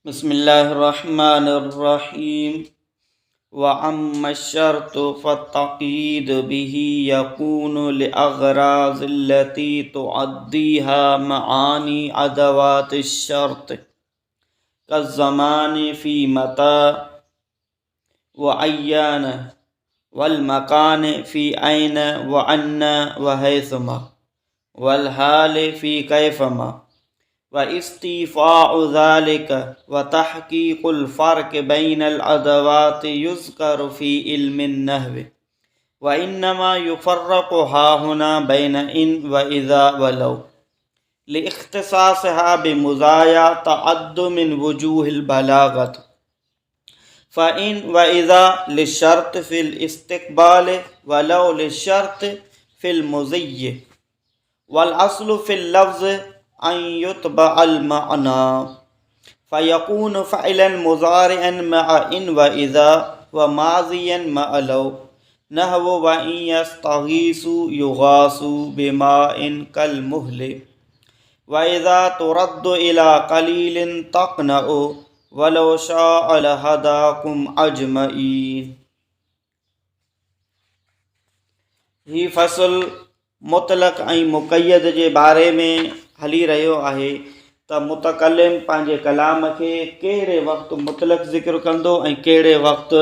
بسم الله الرحمن الرحيم واما الشرط فالتقييد به يكون لاغراض التي تعديها معاني ادوات الشرط كالزمان في متى وعيان والمكان في أين وأن وحيثما والحال في كيفما واستيفاء ذلك وتحقيق الفرق بين الأدوات يذكر في علم النحو وإنما يفرق ها هنا بين إن وإذا ولو لاختصاصها بمزايا تعد من وجوه البلاغة فإن وإذا للشرط في الاستقبال ولو للشرط في المزي والأصل في اللفظ أن يتبع المعنى فيكون فعلا مضارعا مع إن وإذا وماضيا مع لو نحو وإن يستغيثوا يغاثوا بماء كالمهل وإذا ترد إلى قليل تقنع ولو شاء لهداكم اجمعين هي فصل مطلق ۽ مقيد جي باري ۾ هلي رهيو آهي ته متڪلم پنهنجي ڪلام کي ڪهڙي وقت مطلق ذڪر ڪندو ۽ ڪهڙي وقت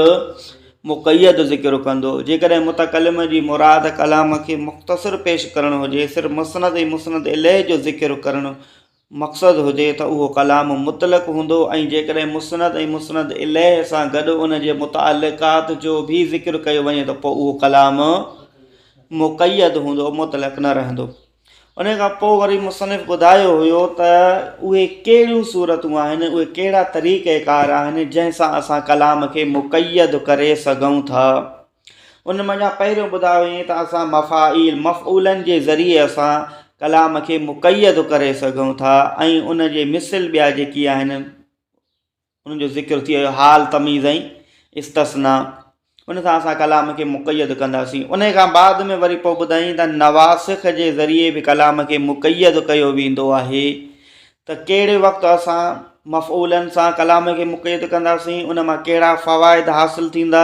مقيد ذڪر ڪندو. جيڪڏهن متڪلم جي مراد ڪلام کي مختصر پيش ڪرڻ هجي، صرف مسند ۽ مسند اليه جو ذڪر ڪرڻ مقصد هجي ته اهو ڪلام مطلق هوندو ۽ جيڪڏهن مسند ۽ مسند اليه سان گڏ ان جي متعلقات جو به ذڪر ڪيو وڃي ته پوء اهو ڪلام مقيد هوندو مطلق نه رهندو. ان کان پوء وري مصنف ٻڌايو هيو ته اهي ڪهڙيون صورتون آهن، اهي ڪهڙا طريقه ڪار آهن جنهن سان اسان ڪلام کي مقيد ڪري سگهون ٿا. ان منجهان پهريون ٻڌايو وڃي ته اسان مفاعيل، مفعولن، جي ذريعي اسان ڪلام کي مقيد ڪري سگهون ٿا ۽ ان جي مثل ٻيا جيڪي آهن انهن جو ذڪر ٿي ويو حال تميز ۽ استثناء ان سان اسان ڪلام کي مقيد ڪنداسين ان کان بعد ۾ وري پوء ٻڌائين ته نواسخ جي ذريعي به ڪلام کي مقيد ڪيو ويندو آهي ته ڪهڙي وقت اسان مفعولن سان ڪلام کي مقيد ڪنداسين، ان مان ڪهڙا فوائد حاصل ٿيندا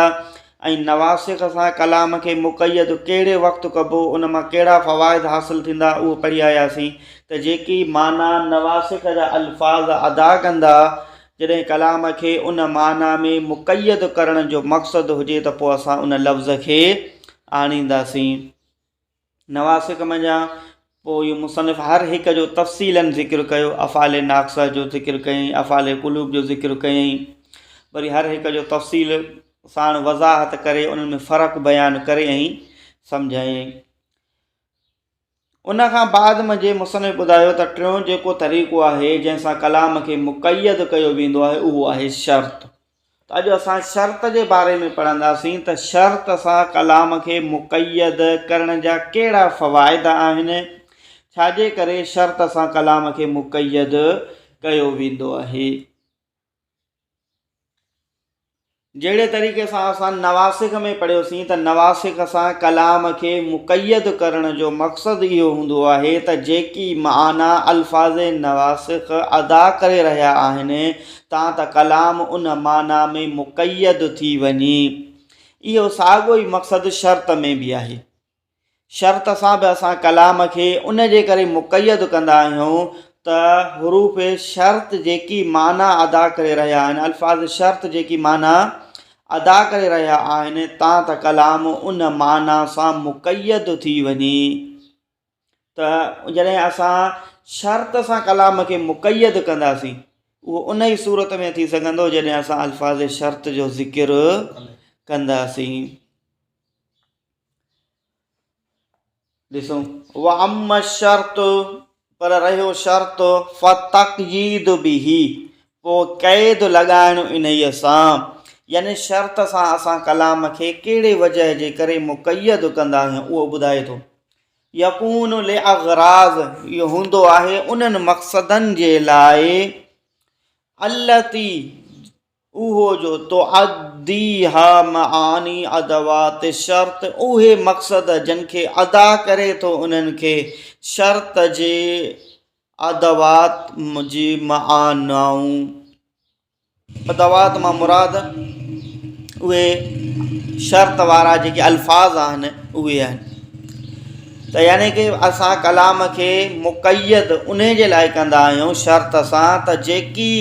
۽ نواسخ سان ڪلام کي مقيد ڪهڙي وقت ڪبو، ان مان ڪهڙا فوائد حاصل ٿيندا، اهو پڙهي آياسين ته جيڪي معنيٰ نواسخ جا الفاظ ادا ڪندا، جڏهن ڪلام کي ان معنيٰ ۾ مقيد ڪرڻ جو مقصد هجي ته پوء اسان ان لفظ کي آڻينداسين. نواسخ منجهان پوء اهو مصنف هر هڪ جو تفصيلاً ذڪر ڪيو، افعال ناقصه جو ذڪر ڪيائين، افعال قلوب جو ذڪر ڪيائين، وري هر هڪ جو تفصيل ساڻ وضاحت ڪري انهن ۾ فرق بيان ڪري ۽ سمجهايائين. ان کان بعد منجهه مصنف ٻڌايو ته ٽيون جيڪو طريقو آهي جنهن سان ڪلام کي مقيد ڪيو ويندو آهي اهو آهي شرط. ته اڄ اسان شرط جي باري ۾ پڙهنداسين ته شرط سان ڪلام کي مقيد ڪرڻ جا ڪهڙا فوائد آهن، ڇا جي ڪري شرط سان ڪلام کي مقيد ڪيو ويندو آهي. جهڙي طريقي سان اسان نواسخ ۾ پڙهيوسين ته نواسخ سان ڪلام کي مقيد ڪرڻ جو مقصد اهو هوندو آهي ته جيڪي معنيٰ الفاظ نواسخ ادا ڪري رهيا آهن تان ته ڪلام ان معنيٰ ۾ مقيد ٿي وڃي. اهو ساڳيو ئي مقصد شرط ۾ به آهي. شرط سان به اسان ڪلام کي ان جي ڪري مقيد ڪندا آهيون ته حروف شرط جيڪي معنيٰ ادا ڪري رهيا آهن، الفاظ شرط جيڪي معنيٰ ادا ڪري رهيا آهن، تان ته ڪلام ان معنيٰ سان مقيد ٿي وڃي. ته جڏهن اسان شرط سان ڪلام کي مقيد ڪنداسين اهو ان ئي صورت ۾ ٿي سگهندو جڏهن اسان الفاظ شرط جو ذڪر ڪنداسين. ڏسو واما الشرط پر رهيو شرط فتقييد به پوء قيد لڳائڻ انهيء سان يعني شرط سان اسان ڪلام کي ڪهڙي وجه جي ڪري مقيد ڪندا آهيون اهو ٻڌائي ٿو يڪون لاغراض اهو هوندو آهي انهن مقصدن جي لاء التي اهو جو تعديها معاني ادوات الشرط اهي مقصد جن کي ادا ڪري ٿو انهن کي شرط جي ادوات جي معنائون. ادوات مان مراد اهي شرط وارا جيڪي الفاظ آهن اهي آهن ته يعني ڪه اسان ڪلام کي مقيد انهي جي لاء ڪندا آهيون شرط سان ته جيڪي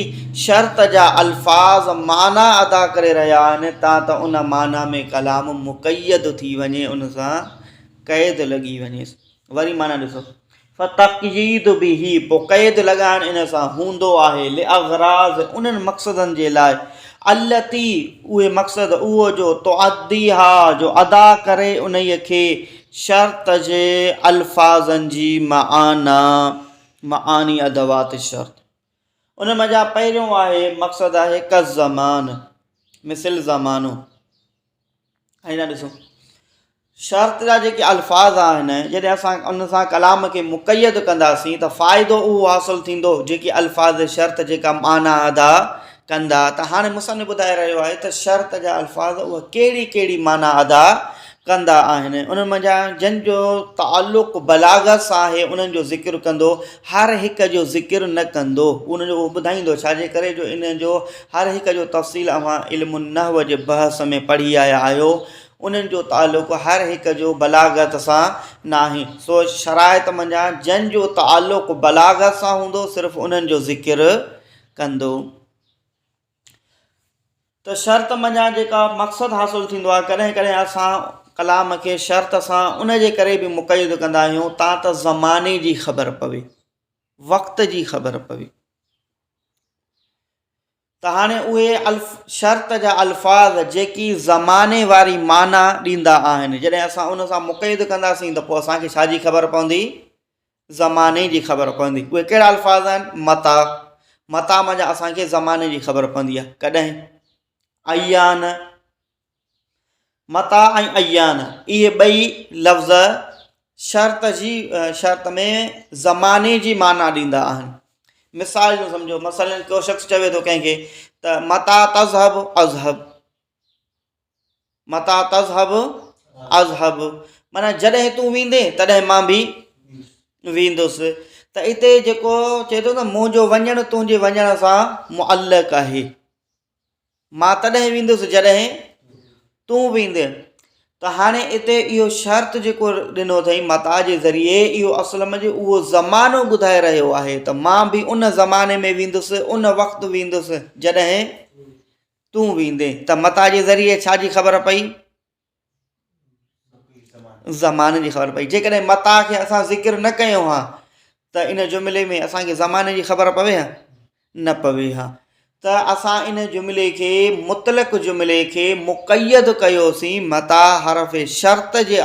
شرط جا الفاظ معنيٰ ادا ڪري رهيا آهن تان ته ان معنيٰ ۾ ڪلام مقيد ٿي وڃي ان سان قيد لڳي وڃي وري معنيٰ ڏسو فتقييد به پوء قيد لڳائڻ ان سان هوندو آهي لاغراض انهن مقصدن جي لاء التي اهي مقصد اهو جو تعديها جو ادا ڪري انهيء کي شرط جي الفاظن جي معنيٰ معاني ادوات الشرط ان منجهان پهريون آهي مقصد آهي ڪالزمان مثل زمانو هاڻي تان ڏسو شرط جا جيڪي الفاظ آهن جڏهن اسان ان سان ڪلام کي مقيد ڪنداسين ته فائدو اهو حاصل ٿيندو جيڪي الفاظ شرط جيڪا معنيٰ ادا ڪندا ته هاڻي مصنف ٻڌائي رهيو آهي ته شرط جا الفاظ اهي ڪهڙي ڪهڙي معنيٰ ادا ڪندا آهن انهن منجهان جن جو تعلق بلاغت سان آهي انهن جو ذڪر ڪندو هر هڪ جو ذڪر نه ڪندو ان جو اهو ٻڌائيندو ڇاجي ڪري جو ان جو هر هڪ جو تفصيل اوهان علم النحو جي بحث ۾ پڙهي آيا آهيو، انهن جو تعلق هر هڪ جو بلاغت سان ناهي، سو شرائط منجهان جن جو تعلق بلاغت سان هوندو صرف انهن جو ذڪر ڪندو. ته شرط منجهان جيڪا مقصد حاصل ٿيندو آهي، ڪڏهن ڪڏهن اسان ڪلام کي شرط سان ان جي ڪري به مقيد ڪندا آهيون تان ته زماني جي خبر پوي، وقت جي خبر پوي. ته هاڻي اهي الف شرط جا الفاظ جيڪي زماني واري معنيٰ ڏيندا آهن جڏهن اسان ان سان مقيد ڪنداسين ته پوء اسان کي ڇا جي خبر پوندي زماني جي خبر پوندي اهي ڪهڙا الفاظ آهن متا متا منجهان اسان کي زماني جي خبر پوندي آهي ڪڏهن ايان متاع ۽ ايان اهي ٻئي لفظ شرط جي شرط ۾ زماني جي معنيٰ ڏيندا آهن. مثال جو سمجهو مثلا ڪو شخص چوي ٿو ڪنهن کي ته متاع تذهب اذهب متاع تذهب اذهب معنيٰ جڏهن تون ويندين تڏهن مان به ويندس ته اتي جيڪو چئي ٿو نه منهنجو وڃڻ تنهنجي وڃڻ سان معلق آهي. مان تڏهن ويندس جڏهن تون ويندين. ته هاڻي اتي اهو شرط جيڪو ڏنو اٿئي متاع جي ذريعي اهو اصل ۾ اهو زمانو ٻڌائي رهيو آهي ته مان به ان زماني ۾ ويندس ان وقت ويندس جڏهن تون ويندين ته متاع جي ذريعي ڇا جي خبر پئي؟ زماني جي خبر پئي جيڪڏهن متاع کي اسان ذڪر نه ڪيو ها ته ان جملي ۾ اسان کي زماني جي خبر پوي ها نه پوي ها ته اسان ان جملي کي مطلق جملي کي مقيد ڪيوسين متاع حرف شرط جي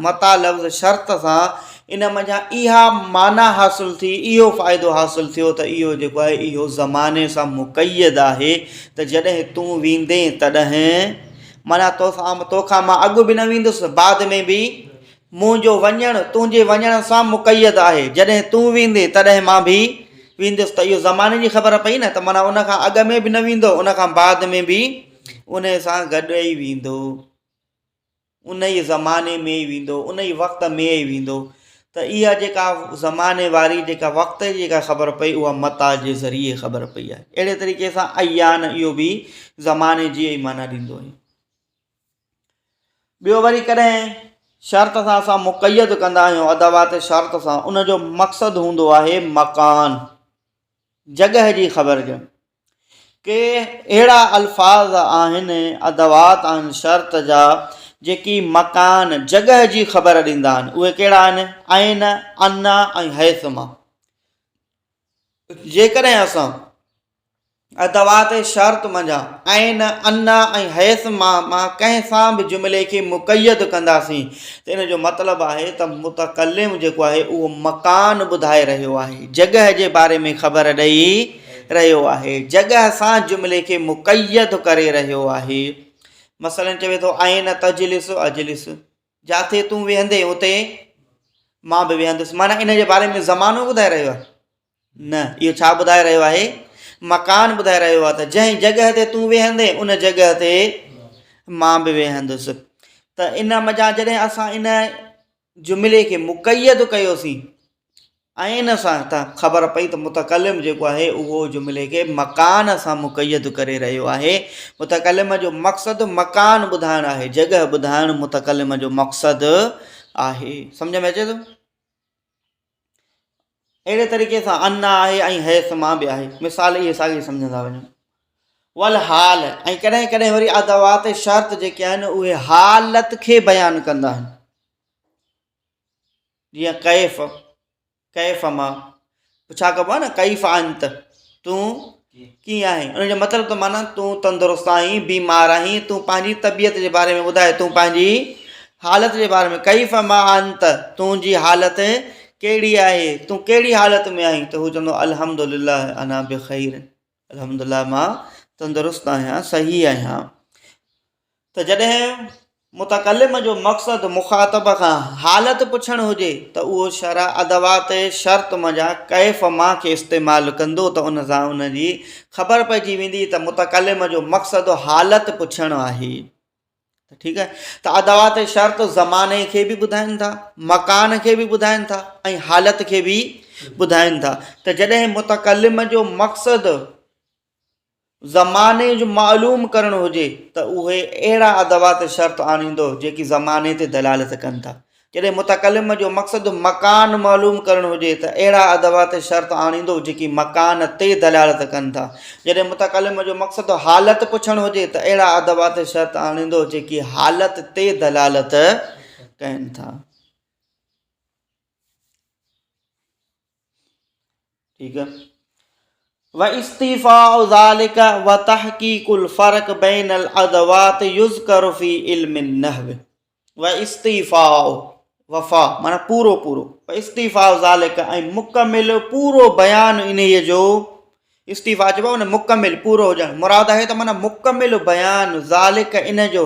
متاع لفظ شرط سان ان منجهان اها معنيٰ حاصل ٿي اهو فائدو حاصل ٿيو ته اهو جيڪو آهي اهو زماني سان مقيد آهي ته جڏهن تون ويندين تڏهن معنيٰ توسان توکان مان اڳ به نه ويندس، بعد ۾ به منهنجو وڃڻ تنهنجي وڃڻ سان مقيد آهي، جڏهن تون ويندين تڏهن مان به ويندس ته اهو زماني جي خبر پئي نه ته معنيٰ ان کان اڳ ۾ به نه ويندو ان کان بعد ۾ به انهي سان گڏ ئي ويندو، انهي زماني ۾ ئي ويندو، انهي وقت ۾ ئي ويندو ته اها جيڪا زماني واري جيڪا وقت جي جيڪا خبر پئي اها متاع جي ذريعي خبر پئي آهي اهڙي طريقي سان ايان اهو به زماني جي ئي معنيٰ ڏيندو آهي ٻيو وري ڪڏهن شرط سان اسان مقيد ڪندا آهيون ادوات شرط سان ان جو مقصد هوندو آهي مڪان جڳهه جي خبر ڏيڻ. ڪي اهڙا الفاظ آهن، ادوات آهن شرط جا، جيڪي مڪان، جڳهه جي خبر ڏيندا آهن. اهي ڪهڙا آهن؟ عين، ان ۽ حيث مان. جيڪڏهن اسان ادوات شرط منجهان عين، ان ۽ حيث مان مان ڪنهن سان به جملي کي مقيد ڪنداسين ته ان جو مطلب آهي ته متڪلم جيڪو آهي اهو مڪان ٻڌائي رهيو آهي، جڳهه جي باري ۾ خبر ڏئي رهيو آهي، جڳهه سان جملي کي مقيد ڪري رهيو آهي. مثلاً چوي ٿو اين تجلس اجلس، جاٿي تون ويهندين اتي مان به ويهندس، معنيٰ ان جي باري ۾ زمانو ٻڌائي رهيو آهي. نه، اهو ڇا ٻڌائي رهيو آهي؟ مڪان ٻڌائي رهيو آهي ته جنهن جڳهه تي تون ويهندين ان جڳهه تي مان به ويهندس. ته ان منجهان جڏهن اسان ان جملي کي مقيد ڪيوسين، عين سان ته خبر پئي ته متڪلم جيڪو آهي اهو جملي کي مڪان سان مقيد ڪري رهيو آهي. متڪلم جو مقصد مڪان ٻڌائڻ آهي، جڳهه ٻڌائڻ متڪلم جو مقصد آهي. سمجهه ۾ اچي ٿو؟ اهڙي طريقي سان ان آهي ۽ حيث مان به آهي. مثال اهي ساڳي سمجهندا وڃو. والحال ۽ ڪڏهن ڪڏهن وري ادوات شرط جيڪي آهن اهي حالت کي بيان ڪندا آهن. جيئن ڪيف، ڪيف مان پڇا ڪبو آهي نه ڪيف انت تون ڪيئن آهين ان جو مطلب ته معنيٰ تون تندرست آهين بيمار آهين تون پنهنجي طبيعت جي باري ۾ ٻڌاء تون پنهنجي حالت جي باري ۾ ڪيف ما انت تنهنجي حالت ڪهڙي آهي تون ڪهڙي حالت ۾ آهين ته هو چوندو الحمد لله انا بخير الحمد لله مان تندرست آهيان صحيح آهيان ته جڏهن متڪلم جو مقصد مخاطب کان حالت پڇڻ هجي ته اهو شرح ادوات شرط منجهان ڪيف ما کي استعمال ڪندو ته ان سان ان جي خبر پئجي ويندي ته متڪلم جو مقصد حالت پڇڻ آهي. ته ٺيڪ آهي ته ادوات شرط زماني کي به ٻڌائين ٿا، مڪان کي به ٻڌائين ٿا ۽ حالت کي به ٻڌائين ٿا ته جڏهن متڪلم جو مقصد زماني جو معلوم ڪرڻ هجي ته اهي اهڙا ادوات شرط آڻيندو جيڪي زماني تي دلالت ڪن ٿا. جڏهن متڪلم جو مقصد مڪان معلوم ڪرڻ هجي ته اهڙا ادوات شرط آڻيندو جيڪي مڪان تي دلالت ڪن ٿا. جڏهن متڪلم جو مقصد حالت پڇڻ هجي ته اهڙا ادوات شرط آڻيندو جيڪي حالت تي دلالت ڪن ٿا. ٺيڪ آ واستيفاء ذلك وتحقيق الفرق بين الادوات يذكر في علم النحو واستيفاء وفا معنی پورو پورو واستيفاء ذلك ۽ مڪمل پورو بيان انهيء جو استيفاء چئبو آهي مڪمل پورو هجڻ مراد آهي ته معنی مڪمل بيان ذالڪ ان جو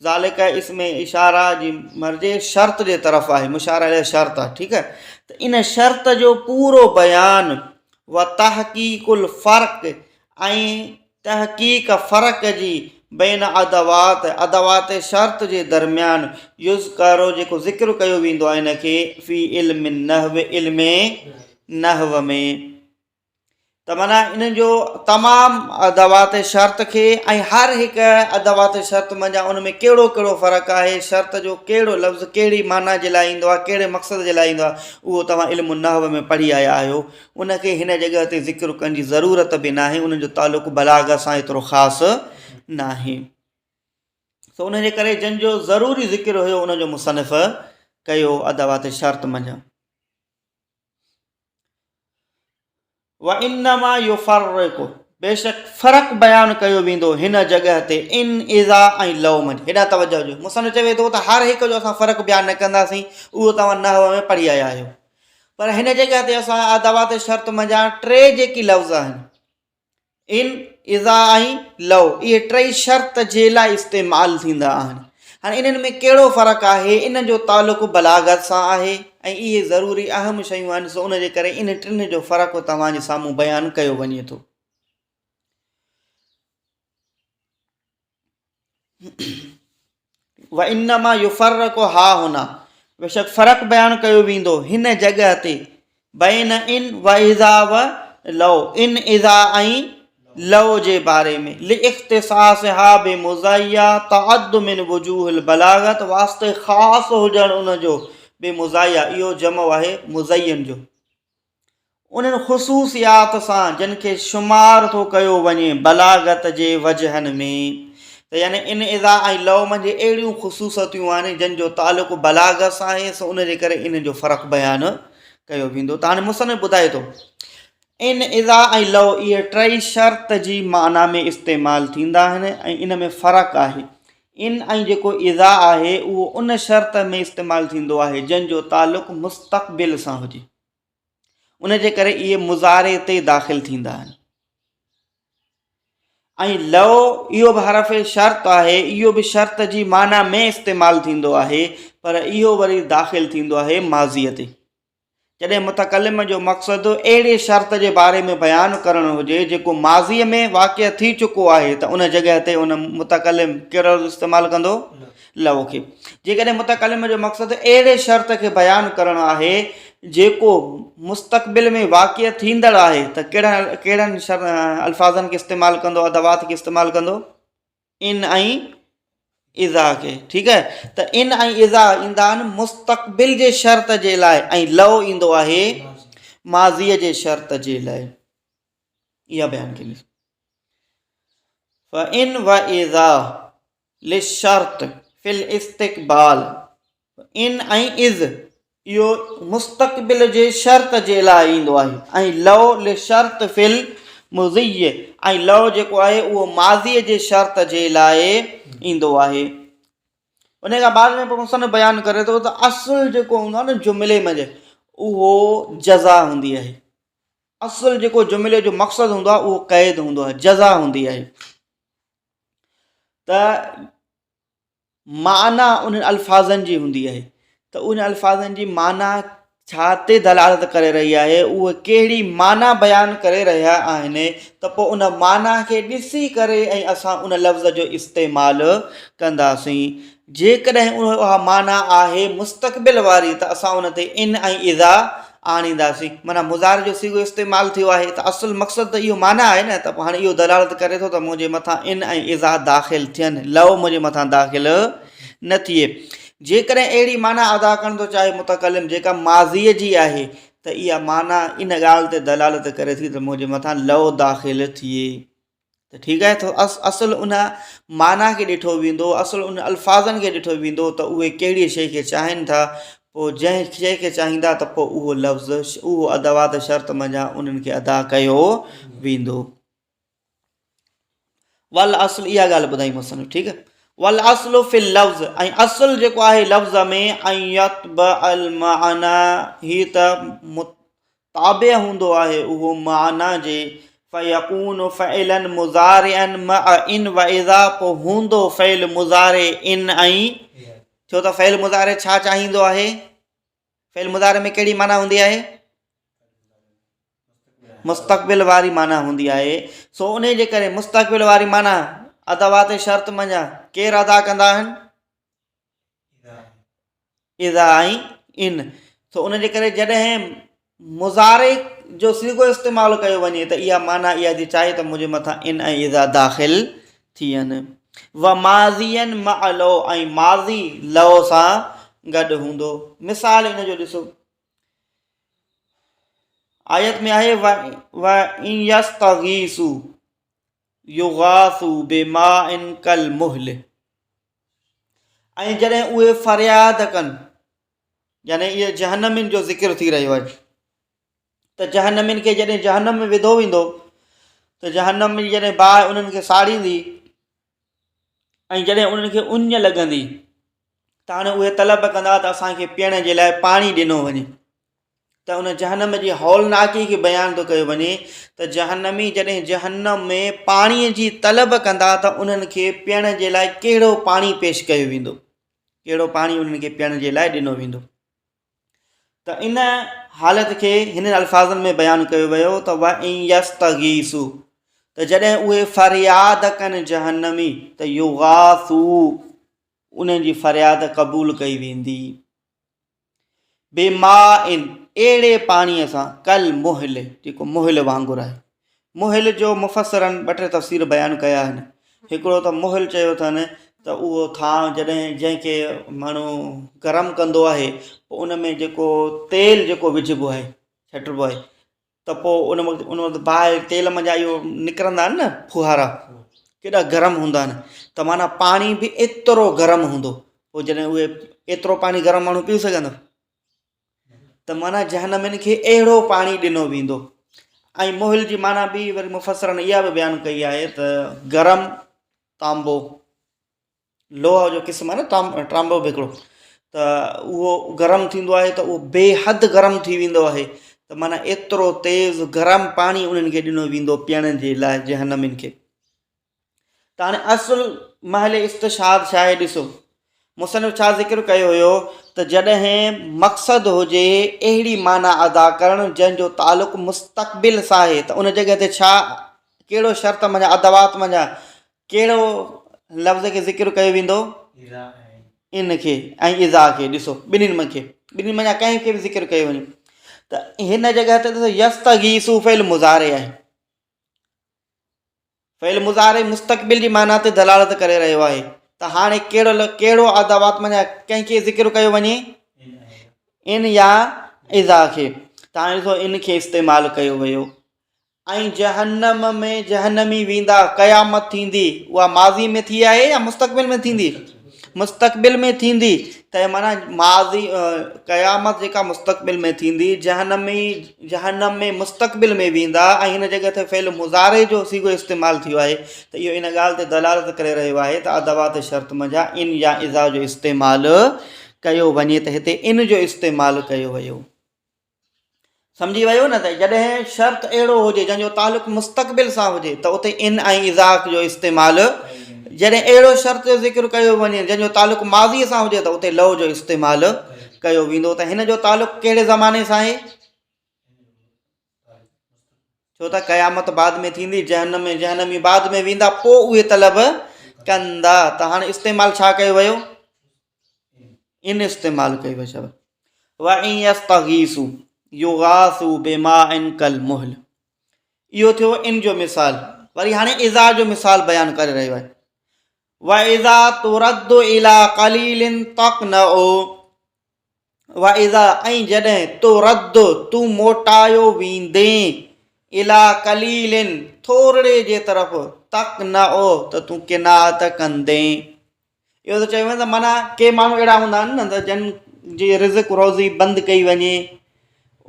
ذالڪ اسم اشاره جي مرجع شرط جي طرف آهي مشار اليه شرط آهي ٺيڪ آهي ته ان شرط جو پورو بيان و تحقيق الفرق ۽ تحقيق فرق جي بين ادوات ادوات شرط جي درميان يذڪر جيڪو ذڪر ڪيو ويندو آهي ان کي في علم النحو علم نحو ۾ ته معنيٰ انهن جو تمام ادوات شرط کي ۽ هر هڪ ادوات شرط منجهان ان ۾ ڪهڙو ڪهڙو فرق آهي شرط جو ڪهڙو لفظ ڪهڙي معنيٰ جي لاء ايندو آهي ڪهڙي مقصد جي لاء ايندو آهي اهو توهان علم النحو ۾ پڙهي آيا آهيو ان کي هن جڳهه تي ذڪر ڪرڻ جي ضرورت به ناهي ان جو تعلق بلاغه سان ايترو خاص ناهي سو ان جي ڪري جن جو ضروري ذڪر هيو ان جو مصنف ڪيو ادوات شرط منجهان وانما يفرق بيشڪ فرق بيان ڪيو ويندو هن جڳهه تي ان اذا ۽ لو منجهه هيڏانهن توجه ڏيو مصنف چوي ٿو ته هر هڪ جو اسان فرق بيان نه ڪنداسين اهو توهان نحو ۾ پڙهي آيا آهيو پر هن جڳهه تي اسان ادوات شرط منجهان ٽي جيڪي لفظ آهن ان، اذا ۽ لو اهي ٽئي شرط جي لاء استعمال ٿيندا آهن. هاڻي انهن ۾ ڪهڙو فرق آهي؟ انهن جو تعلق بلاغت سان آهي ۽ اهي ضروري اهم شيون آهن سو ان جي ڪري انهن ٽنهي جو فرق توهان جي سامهون بيان ڪيو وڃي ٿو. وانما يفرق ها هنا بيشڪ فرق بيان ڪيو ويندو هن جڳهه تي بين ان و اذا و لو ان اذا ۽ لو جي باري ۾ لاختصاصها بمزايا تعد من وجوه البلاغت واسطي خاص هجڻ ان جو بمزايا اهو جمع آهي مزين جو انهن خصوصيات سان جن کي شمار ٿو ڪيو وڃي بلاغت جي وجهن ۾ ته يعني ان اذا ۽ لو منجهه اهڙيون خصوصيتون آهن جن جو تعلق بلاغت سان آهي سو ان جي ڪري انهن جو فرق بيان ڪيو ويندو ته هاڻي مصنف ٻڌائي ٿو ان اذا ۽ لو اهي ٽئي شرط جي معنيٰ ۾ استعمال ٿيندا آهن ۽ ان ۾ فرق آهي ان ۽ جيڪو اذا آهي اهو ان شرط ۾ استعمال ٿيندو آهي جن جو تعلق مستقبل سان هجي ان جي ڪري اهي مضارع تي داخل ٿيندا آهن ۽ لو اهو به حرف شرط آهي اهو به شرط جي معنيٰ ۾ استعمال ٿيندو آهي پر اهو وري داخل ٿيندو آهي ماضيء تي جڏهن متڪلم جو مقصد اهڙي شرط جي باري ۾ بيان ڪرڻ هجي جيڪو ماضيء ۾ واقع ٿي چڪو آهي ته ان جڳهه تي ان متڪلم ڪهڙو استعمال ڪندو لو کي. جيڪڏهن متڪلم جو مقصد اهڙي شرط کي بيان ڪرڻ آهي، جيڪو مستقبل ۾ واقع ٿيندڙ آهي ته ڪهڙن ڪهڙن الفاظن کي استعمال ڪندو ادوات کي استعمال ڪندو ان ۽ اذا کي ٺيڪ آهي ته ان ۽ اذا ايندا آهن مستقبل جي شرط جي لاء ۽ لو ايندو آهي ماضيء جي شرط جي لاء اها بيان ڪئي فان و اذا للشرط في الاستقبال ان ۽ اذ اهو مستقبل جي شرط جي لاء ايندو آهي ۽ لو للشرط في المضي ۽ لو جيڪو آهي اهو ماضي جي شرط جي لاء ايندو آهي. ان کان بعد ۾ پوء مصنف بيان ڪري ٿو ته اصل جيڪو هوندو آهي نه جملي منجهه اهو جزا هوندي آهي. اصل جيڪو جملي جو مقصد هوندو آهي اهو قيد هوندو آهي جزا هوندي آهي ته معنيٰ انهن الفاظن جي هوندي آهي ته انهن الفاظن جي معنيٰ ڇا تي دلالت ڪري رهي آهي اهي ڪهڙي معنيٰ بيان ڪري رهيا آهن ته پوء ان معنيٰ کي ڏسي ڪري ۽ اسان ان لفظ جو استعمال ڪنداسين جيڪڏهن اها معنيٰ آهي مستقبل واري ته اسان ان تي ان ۽ اذا آڻينداسين معنيٰ مضارع جو صيغو استعمال ٿيو آهي ته اصل مقصد ته اهو معنيٰ آهي نه ته پوء هاڻي اهو دلالت ڪري ٿو ته منهنجي مٿان ان ۽ اذا داخل ٿين لو منهنجي مٿان داخل نه ٿئي جيڪڏهن اهڙي معنيٰ ادا ڪرڻ ٿو چاهي متڪلم جيڪا ماضيء جي آهي ته اها معنيٰ ان ڳالهه تي دلالت ڪري ٿي ته منهنجي مٿان لو داخل ٿئي ته ٺيڪ آهي ته اصل ان معنيٰ کي ڏٺو ويندو اصل ان الفاظن کي ڏٺو ويندو ته اهي ڪهڙي شيء کي چاهين ٿا پوء جنهن شيء کي چاهيندا ته پوء اهو لفظ اهو ادوات شرط منجهان انهن کي ادا ڪيو ويندو والاصل اها ڳالهه ٻڌائي مصنف ٺيڪ آهي والاصل في اللفظ ۽ اصل جيڪو آهي لفظ ۾ ان يتبع المعنيٰ هي ته تابع هوندو آهي اهو معنيٰ جي فيڪون فعلا مضارعا مع ان واذا پوء هوندو فعل مضارع ان ۽ ڇو ته فعل مضارع ڇا چاهيندو آهي فعل مضارع ۾ ڪهڙي معنيٰ هوندي آهي مستقبل واري معنيٰ هوندي آهي سو ان جي ڪري مستقبل واري معنيٰ ادوات شرط منجهان ڪير ادا ڪندا آهن اذا ۽ ان سو ان جي ڪري جڏهن مضارع جو صيغو استعمال ڪيو وڃي ته اها معنيٰ اها ٿي چاهي ته منهنجي مٿان ان ۽ اذا داخل ٿين و ماضيا مع لو ۽ ماضي لو سان گڏ هوندو مثال ان جو ڏسو آيت ۾ آهي و ان يستغيثوا يغاثوا بماء ڪالمهل ۽ جڏهن اهي فرياد ڪن يعني اهي جهنمين جو ذڪر ٿي رهيو آهي ته جهنمين کي جڏهن جهنم ۾ وڌو ويندو ته جهنم ۾ جڏهن باهه انهن کي ساڙيندي ۽ جڏهن انهن کي اڃ لڳندي ته هاڻي اهي طلب ڪندا ته اسانکي پيئڻ جي لاء پاڻي ڏنو وڃي ته ان جهنم جي هولناڪي کي بيان ٿو ڪيو وڃي ته جهنمي جڏهن جهنم ۾ پاڻي جي طلب ڪندا ته انهن کي پيئڻ جي لاء ڪهڙو پاڻي پيش ڪيو ويندو ڪهڙو پاڻي انهن کي پيئڻ جي لاء ڏنو ويندو ته ان حالت کي هنن الفاظن ۾ بيان ڪيو ويو ته وَإِن يَسْتَغِيثُوا ته جڏهن اهي فرياد ڪن جهنمي ته يغاثوا انهن جي فرياد قبول ڪئي ويندي بماء اهڙي پاڻيء سان ڪالمهل جيڪو مهل وانگر آهي. مهل جو مفسرن ٻه ٽي تفسير بيان ڪيا آهن. هڪڙو ته مهل چيو اٿن ته اهو ٿانء جڏهن جنهن کي ماڻهو گرم ڪندو آهي پوء ان ۾ جيڪو تيل جيڪو وجهبو آهي ڇٽبو آهي ته پوء ان وقت ان وقت باهه تيل منجهان اهو نڪرندا آهن نه ڦوهارا ڪيڏا گرم هوندا آهن ته معنيٰ پاڻي به ايترو گرم هوندو پوء جڏهن اهي ايترو پاڻي گرم ماڻهو پي سگهندو ته معنيٰ جهنمين کي اهڙو پاڻي ڏنو ويندو ۽ مهل جي معنيٰ به وري مفسرن اها به بيان ڪئي آهي ته گرم تانبو لوهه جو قسم آهي نه ٽرامبو به هڪڙو ته اهو گرم ٿيندو آهي ته اهو بي حد گرم ٿي ويندو آهي ته معنيٰ ايترو تيز گرم پاڻي انهن کي ڏنو ويندو پيئڻ جي لاء جهنمين کي ته هاڻي اصل محل استشهاد ڇا آهي ڏسو مصنف ڇا ذڪر ڪيو هيو ته جڏهن مقصد هجي اهڙي معنيٰ ادا ڪرڻ جنهن جو تعلق مستقبل سان آهي ته ان جڳهه تي ڇا ڪهڙو شرط منجهان ادوات منجهان ڪهڙو لفظ کي ذڪر ڪيو ويندو؟ ان کي ۽ اذا کي ڏسو ٻنهين مان کي ٻنهين منجهان ڪنهن کي به ذڪر ڪيو وڃي. ته هن جڳهه تي ڏسو يستغيثو فعل مضارع آهي. فعل مضارع مستقبل جي معنيٰ تي دلالت ڪري رهيو آهي ته هاڻي ڪهڙو ڪهڙو ادوات معنيٰ ڪنهن کي ذڪر ڪيو وڃي ان يا اذا کي ته هاڻي ڏسو ان کي استعمال ڪيو ويو ۽ جهنم ۾ جهنمي ويندا قيامت ٿيندي اها ماضي ۾ ٿي آهي يا مستقبل ۾ ٿيندي مستقبل ۾ ٿيندي ته معنيٰ ماضي قيامت جيڪا مستقبل ۾ ٿيندي جهنمي جهنم ۾ مستقبل ۾ ويندا ۽ هن جڳهه تي فعل مضارع جو صيغو استعمال ٿيو آهي ته اهو ان ڳالهه تي دلالت ڪري رهيو آهي ته ادوات شرط منجهان ان يا اذا جو استعمال ڪيو وڃي ته هتي ان جو استعمال ڪيو ويو. سمجهي ويو نه ته جڏهن شرط اهڙو هجي جنهن جو تعلق مستقبل سان هجي ته اتي ان ۽ اذا جو استعمال جڏهن اهڙو شرط جو ذڪر ڪيو وڃي جنهن جو تعلق ماضي سان هجي ته اتي لو جو استعمال ڪيو ويندو ته هن جو تعلق ڪهڙي زماني سان آهي ڇو ته قيامت بعد ۾ ٿيندي جهنم ۾ جهنمي بعد ۾ ويندا پوء اهي طلب ڪندا ته هاڻي استعمال ڇا ڪيو ويو ان استعمال ڪيو ويو شباب وان يستغيثوا يغاثوا بماء كالمهل اهو ٿيو ان جو مثال وري هاڻي اذا جو مثال بيان ڪري رهيو آهي واذا ترد الى قليل تقنعوا واذا ۽ جڏهن ترد تون موٽايو ويندين الى قليل ٿورڙي جي طرف تقنعوا ته تون قناعت ڪندين اهو ٿو چيو وڃي ته معنيٰ ڪي ماڻهو اهڙا هوندا آهن نه ته جن جي رزق روزي بند ڪئي وڃي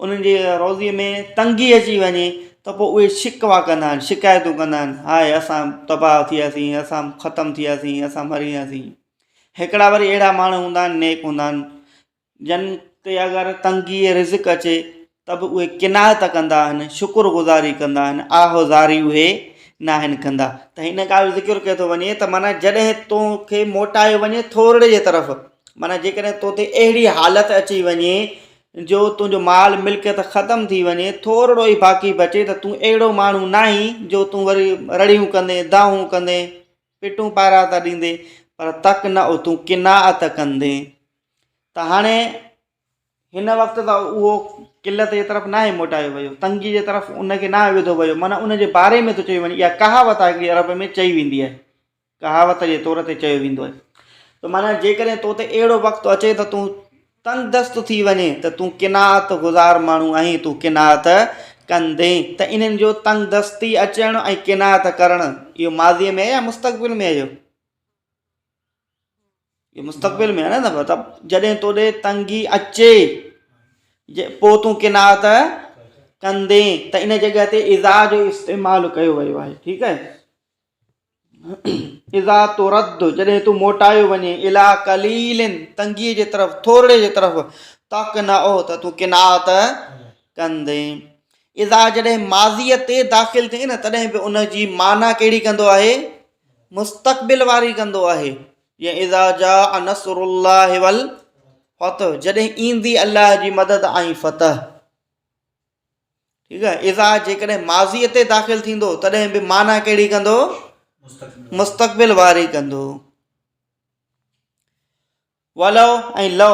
انهن جي روزيء ۾ تنگي اچي وڃي ته پوء اهي شڪوا ڪندا آهن شڪايتون ڪندا آهن هاء اسان تباهه ٿي وياسين اسان ختم ٿي وياسين اسان مري وياسين هڪڙا وري اهڙا ماڻهو هوندا آهن نيڪ هوندا آهن جن تي اگر تنگيء رزق اچي ته به اهي قناعت ڪندا آهن، شڪر گذاري ڪندا آهن، آه و زاري اهي ناهن ڪندا. ته هن ڳالهه جو ذڪر ڪيو ٿو وڃي ته معنيٰ جڏهن تو کي موٽايو وڃي ٿورڙي جي طرف، معنيٰ جيڪڏهن تو تي اهڙي حالت اچي وڃي جو تنهنجو مال ملڪيت ختم ٿي وڃي، ٿورڙو ئي باقي بچي ته تون اهڙو ماڻهو ناهين جو تون وري رڙيون ڪندين، دانهون ڪندين، پٽون پاراتا ڏيندين، پر تڪ نه تون قناعت ڪندين. ته هاڻي هن وقت ته اهو قلت جي طرف ناهي موٽايو ويو، تنگي جي طرف ان کي ناهي وڌو ويو، معنيٰ ان جي باري ۾ ٿو چيو وڃي، اها ڪهاوت آهي هڪڙي عرب ۾ چئي ويندي آهي، ڪهاوت جي طور تي چيو ويندو آهي ته معنيٰ جيڪڏهن تو تي اهڙو وقت اچي ته تون تنگ دست ٿي وڃين ته تون قناعت گذار ماڻهو آهين، تون قناعت ڪندين ته انهن جو تنگ دستي اچڻ ۽ قناعت ڪرڻ اهو ماضيء ۾ آهي يا مستقبل ۾ آهي اهو؟ اهو مستقبل ۾ آهي نه مطلب جڏهن تو ڏي تنگي اچي پوء تون قناعت ڪندين ته ان جڳهه تي اذا جو استعمال ڪيو ويو آهي ٺيڪ آهي اذا ترد جڏهن تون موٽايو وڃي الى قليل تنگي جي طرف ٿورڙي جي طرف تقنعو ته تون قناعت ڪندين اذا جڏهن ماضيء تي داخل ٿئي نه تڏهن به ان جي معنيٰ ڪهڙي ڪندو آهي مستقبل واري ڪندو آهي جيئن اذا جاء نصر الله والفتح جڏهن ايندي الله جي مدد ۽ فتح ٺيڪ آهي اذا جيڪڏهن ماضي تي داخل ٿيندو تڏهن به معنيٰ ڪهڙي ڪندو مستقبل واري ڪندو ولو ۽ لو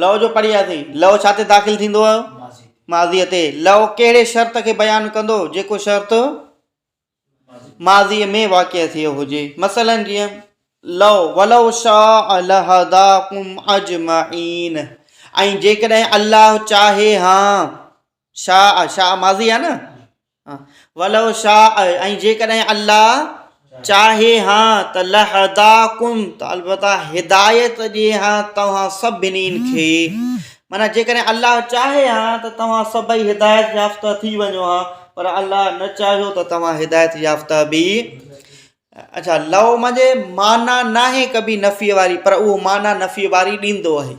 لو جو پڙهياسين لو ڇا تي داخل ٿيندو آهي ماضي تي لو ڪهڙي شرط کي بيان ڪندو جيڪو شرط ماضيء ۾ واقع ٿيو هجي. مثلاً جيئن، لو، ولو شاء لهداڪم اجمعين ۽ جيڪڏهن الله چاهي ها، شاء، شاء ماضي آهي نه، ولو شاء ۽ جيڪڏهن الله چاهي ها ته لهداڪم ته البته هدايت ڏئي ها توهان سڀني کي معنيٰ جيڪڏهن الله چاهي ها ته توهان سڀئي هدايت يافته ٿي وڃو ها پر الله نه چاهيو ته توهان هدايت يافته به اڇا لو منجي معنيٰ ناهي ڪبي نفي واري پر اهو معنيٰ نفي واري ڏيندو آهي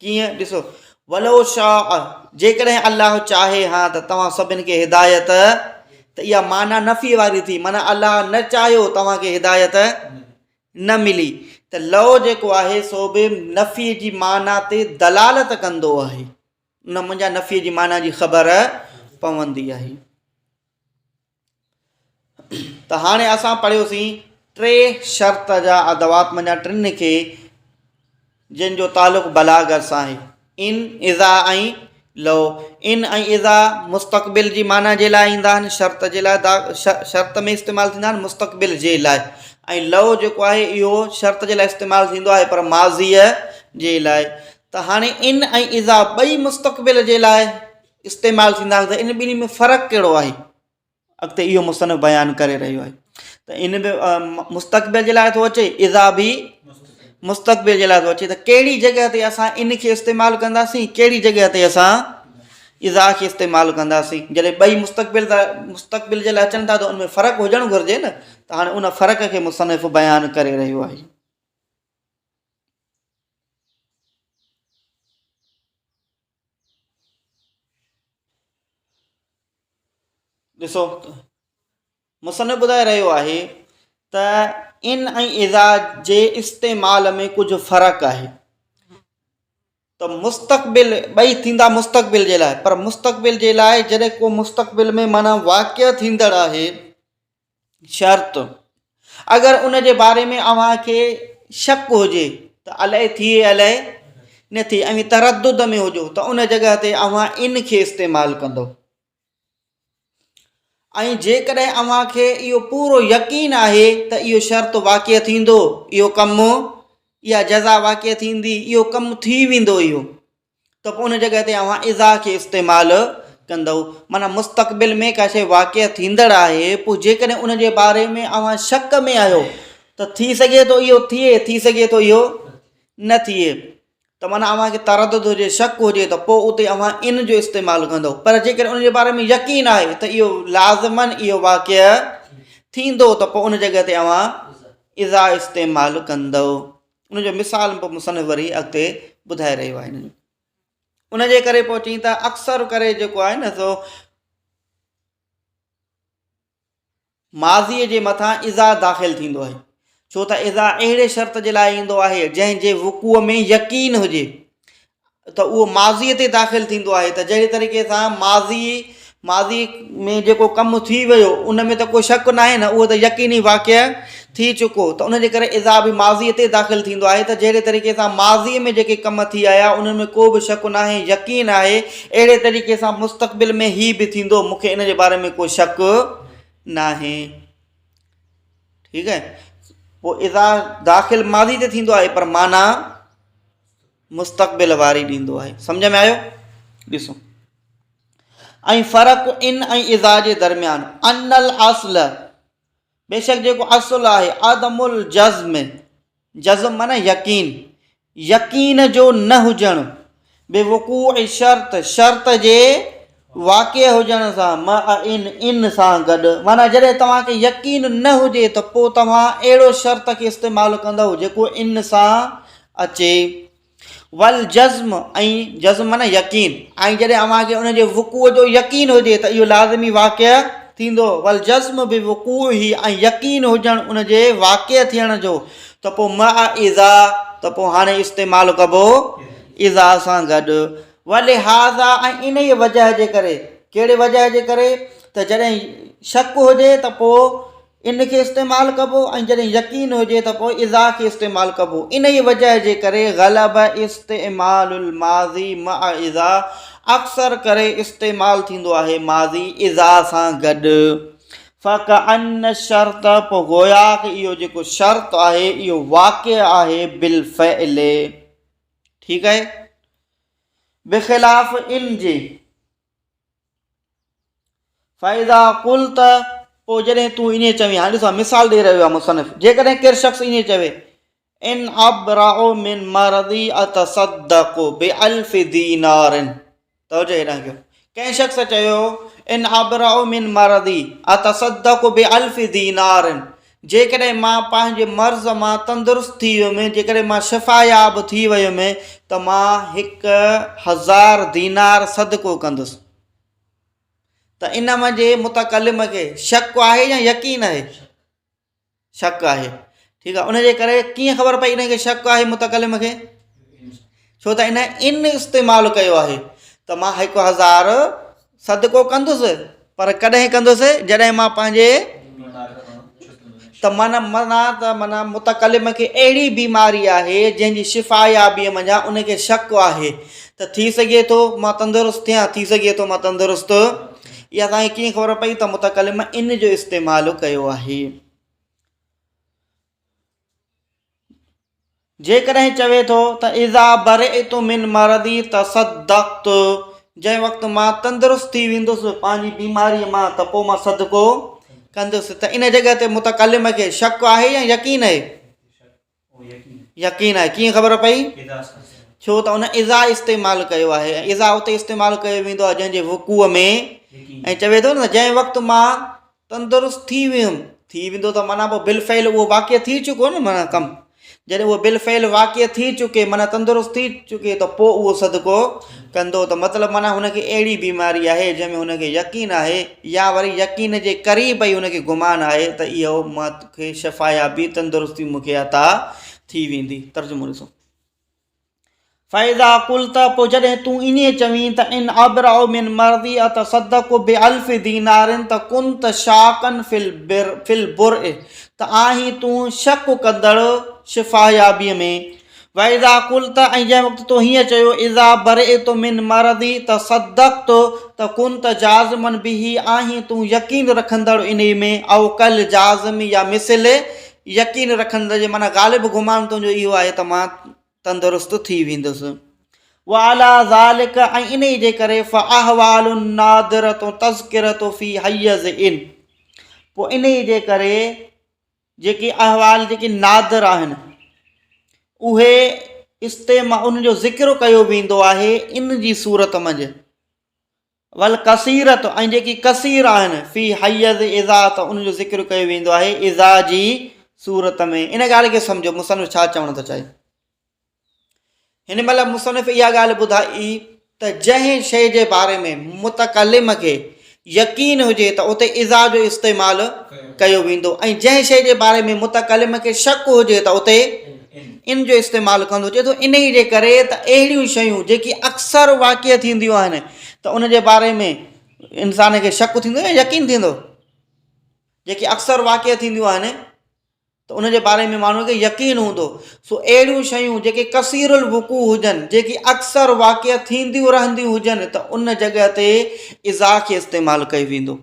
ڪيئن ڏسو ولو شاء جيڪڏهن الله چاهي ها ته توهان سڀن کي هدايت ته اها معنيٰ نفي واري ٿي معنيٰ الله نه چاهيو توهان کي هدايت نه ملي ته لو جيڪو آهي سو به نفي جي معنيٰ تي دلالت ڪندو آهي ان منجهان نفي جي معنيٰ جي خبر پوندي آهي ته هاڻي اسان پڙهيوسين ٽي شرط جا ادوات منجهان ٽن کي جن جو تعلق بلاغت سان آهي. ان، اذا ۽ لو. ان ۽ اذا مستقبل جي معنيٰ جي لاء ايندا آهن، شرط جي لاء شرط ۾ استعمال ٿيندا آهن مستقبل جي لاء ۽ لو جيڪو آهي اهو شرط جي لاء استعمال ٿيندو آهي پر ماضيء جي لاء. ته هاڻي ان ۽ اذا ٻئي مستقبل جي لاء استعمال ٿيندا آهن ته ان ٻنهي ۾ فرق ڪهڙو آهي؟ اڳتي اهو مصنف بيان ڪري رهيو آهي ته ان به مستقبل جي لاء ٿو اچي اذا به مستقبل جي لاء ٿو اچي ته ڪهڙي جڳهه تي اسان ان کي استعمال ڪنداسين ڪهڙي جڳهه تي اسان اذا کي استعمال ڪنداسين جڏهن ٻئي مستقبل ٿا مستقبل جي لاء اچن ٿا ته ان ۾ فرق هجڻ گهرجي نه ته هاڻي ان فرق کي مصنف بيان ڪري رهيو آهي. ڏسو مصنف ٻڌائي رهيو آهي ته ان ۽ اذا جي استعمال ۾ ڪجهه فرق آهي ته مستقبل ٻئي ٿيندا مستقبل جي لاء پر مستقبل جي لاء جڏهن ڪو مستقبل ۾ معنيٰ واقع ٿيندڙ آهي شرط، اگر ان جي باري ۾ اوهان کي شڪ هجي ته الائي ٿئي الائي نه ٿئي اوهين تردد ۾ هجو ته ان جڳهه تي اوهان ان کي استعمال ڪندو ۽ جيڪڏهن اوهان کي اهو پورو يقين آهي ته اهو شرط واقع ٿيندو اهو ڪم اها جزا واقع ٿيندي اهو ڪم ٿي ويندو اهو ته پوء ان جڳهه تي اوهان اذا کي استعمال ڪندؤ معنيٰ مستقبل ۾ ڪا شيء واقع ٿيندڙ آهي پوء جيڪڏهن ان جي باري ۾ اوهان شڪ ۾ آهيو ته ٿي سگهي ٿو اهو ٿئي ٿي سگهي ٿو اهو نه ٿئي ته معنيٰ اوهان کي تردد هجي شڪ هجي ته پوء اتي اوهان ان جو استعمال ڪندؤ پر جيڪڏهن ان جي باري ۾ يقين آهي ته اهو لازماً اهو واقع ٿيندو ته پوء ان جڳهه تي اوهان اذا استعمال ڪندؤ. ان جو مثال به مصنف وري اڳتي ٻڌائي رهيو آهي ان جي ڪري پوء چئين ته اڪثر ڪري جيڪو آهي نه سو ماضيء جي مٿان اذا داخل ٿيندو آهي ڇو ته اذا اهڙي شرط جي لاء ايندو آهي جنهن جي وقوع ۾ يقين هجي ته اهو ماضيء تي داخل ٿيندو آهي ته جهڙي طريقي سان ماضي ماضي ۾ جيڪو ڪم ٿي ويو ان ۾ ته ڪو شڪ ناهي نه اهو ته يقيني واقع ٿي چڪو ته ان جي ڪري اذا به ماضيء تي داخل ٿيندو آهي ته جهڙي طريقي سان ماضيء ۾ جيڪي ڪم ٿي آيا انهن ۾ ڪو به شڪ ناهي يقين آهي اهڙي طريقي سان مستقبل ۾ هي به ٿيندو مون کي ان جي باري ۾ ڪو شڪ ناهي ٺيڪ آهي پوء اذا داخل ماضي تي ٿيندو آهي پر معنيٰ مستقبل واري ڏيندو آهي. سمجهه ۾ آيو؟ ڏسو ۽ فرق ان ۽ اذا جي درميان ان الاصل بيشڪ جيڪو اصل آهي عدم الجزم جزم معنی يقين يقين جو نه هجڻ بوقوع شرط شرط جي واقع هجڻ سان مع ان ان سان گڏ معنی جڏهن توهان کي يقين نه هجي ته پوء توهان اهڙو شرط کي استعمال ڪندؤ جيڪو ان سان اچي. والجزم ۽ جزم معنيٰ يقين ۽ جڏهن اوهان کي ان جي وقوع جو يقين هجي ته اهو لازمي واقع ٿيندو والجزم بوقوعه ۽ يقين هجڻ ان جي واقع ٿيڻ جو ته پوء مع اذا ته پوء هاڻي استعمال ڪبو اذا سان گڏ ولهذا ۽ انهيء وجه جي ڪري ڪهڙي وجه جي ڪري ته جڏهن شڪ هجي ته پوء ان کي استعمال ڪبو ۽ جڏهن يقين هجي ته پوء اذا کي استعمال ڪبو. انهيء وجه جي ڪري غلب استعمال الماضي مع اذا اڪثر ڪري استعمال ٿيندو آهي ماضي اذا سان گڏ. فڪأن الشرط پوء گويا ڪه اهو جيڪو شرط آهي اهو واقع آهي بالفعل ٺيڪ آهي بخلاف ان جي. فاذا قلت پوء جڏهن تون ائين چوين هاڻي ڏسو مثال ڏئي رهيو آهي مصنف جيڪڏهن ڪير شخص ائين چوي ان ابرا من مرضي اتصدق بالف دينار توجه هيڏانهن ڪيو ڪنهن شخص چيو ان ابرا من مرضي اتصدق بالف دينار جيڪڏهن مان پنهنجي مرض مان تندرست ٿي ويم، جيڪڏهن مان شفاياب ٿي ويم ته مان 1000 دينار صدقو ڪندس. ته ان منجهه متڪلم کي شڪ آهي يا يقين آهي؟ شڪ آهي. ٺيڪ آهي ان جي ڪري ڪيئن خبر پئي ان کي شڪ آهي متڪلم کي؟ ڇو ته ان ان استعمال ڪيو آهي ته مان 1000 صدقو ڪندس پر ڪڏهن ڪندس جڏهن مان پنهنجي ته معنيٰ معنيٰ ته معنيٰ متڪلم کي اهڙي بيماري آهي جنهن جي شفا يابيء منجهان ان کي شڪ آهي ته ٿي سگهي ٿو مان تندرست ٿيان ٿي سگهي ٿو مان تندرست اها اسان کي ڪيئن خبر پئي ته متڪلم ان جو استعمال ڪيو آهي. جيڪڏهن چوي ٿو ته اذا برئت من مرضي تصدقت جنهن وقت مان تندرست ٿي ويندس پنهنجي بيماريء مان ته پوء مان صدقو ڪندس ته ان جڳهه تي متڪلم کي شڪ آهي يا يقين آهي؟ يقين آهي ڪيئن خبر پئي؟ ڇو ته ان اذا استعمال ڪيو آهي ۽ اذا اتي استعمال ڪيو ويندو آهي جنهن جي وقوع ۾ ۽ چوي ٿو نه جنهن وقت مان تندرست ٿي ويم، ٿي ويندو ته معنيٰ پوء بالفعل اهو واقع ٿي چڪو نه معنيٰ ڪم جڏهن اهو بالفعل واقع ٿي چڪي معنيٰ تندرست ٿي چڪي ته پوء اهو صدقو ڪندو ته مطلب معنيٰ هن کي اهڙي بيماري آهي جنهن ۾ هن کي يقين آهي يا وري يقين جي قريب ئي هن کي گمان آهي ته اهو مان کي شفايابي تندرستي مون کي عطا ٿي ويندي ترجمو ڏسو. فاذا قلت پوء جڏهن تون ائين چوين ته ان ابرأ من مرضي اتصدق بالف دينار ته ڪنت شاڪا في البرء ته آهين تون شڪ ڪندڙ شفايابيء ۾. واذا قلت ۽ جنهن وقت تو هيئن چيو اذا برئت من مرضي تصدقت ته ڪنت جازما به آهين تون يقين رکندڙ انهي ۾ او ڪالجازم يا مثل يقين رکندڙ جي معنيٰ غالب گمان تنهنجو اهو آهي ته مان تندرست ٿي ويندس. وعلي ذلک ۽ انهي جي ڪري فاحوال النادرة تذڪرة في حيز ان پوء انهي جي ڪري جيڪي احوال جيڪي نادر آهن اهي استعمال انهن جو ذڪر ڪيو ويندو آهي ان جي صورت منجهه والڪثيرة ۽ جيڪي ڪثير آهن، في حيز اذا ته ان جو ذڪر ڪيو ويندو آهي اذا جي صورت ۾. ان ڳالهه کي سمجهو مصنف ڇا چوڻ ٿو چاهي. هن مهل مصنف اها ڳالهه ٻڌائي ته جنهن شيء جي باري ۾ متڪلم کي يقين هجي ته اتي اذا جو استعمال ڪيو ويندو ۽ جنهن شيء جي باري ۾ متڪلم کي شڪ هجي ته اتي ان جو استعمال ڪندو چئي ٿو انهي جي ڪري ته اهڙيون شيون جيڪي اڪثر واقع ٿينديون آهن ته ان جي باري ۾ انسان کي شڪ ٿيندو يا يقين ٿيندو جيڪي اڪثر واقع ٿينديون آهن ته ان جي باري ۾ ماڻهو کي يقين هوندو سو اهڙيون شيون جيڪي ڪثير الوقوع هجن جيڪي اڪثر واقع ٿينديون رهنديون هجن ته ان جڳهه تي اذا کي استعمال ڪيو ويندو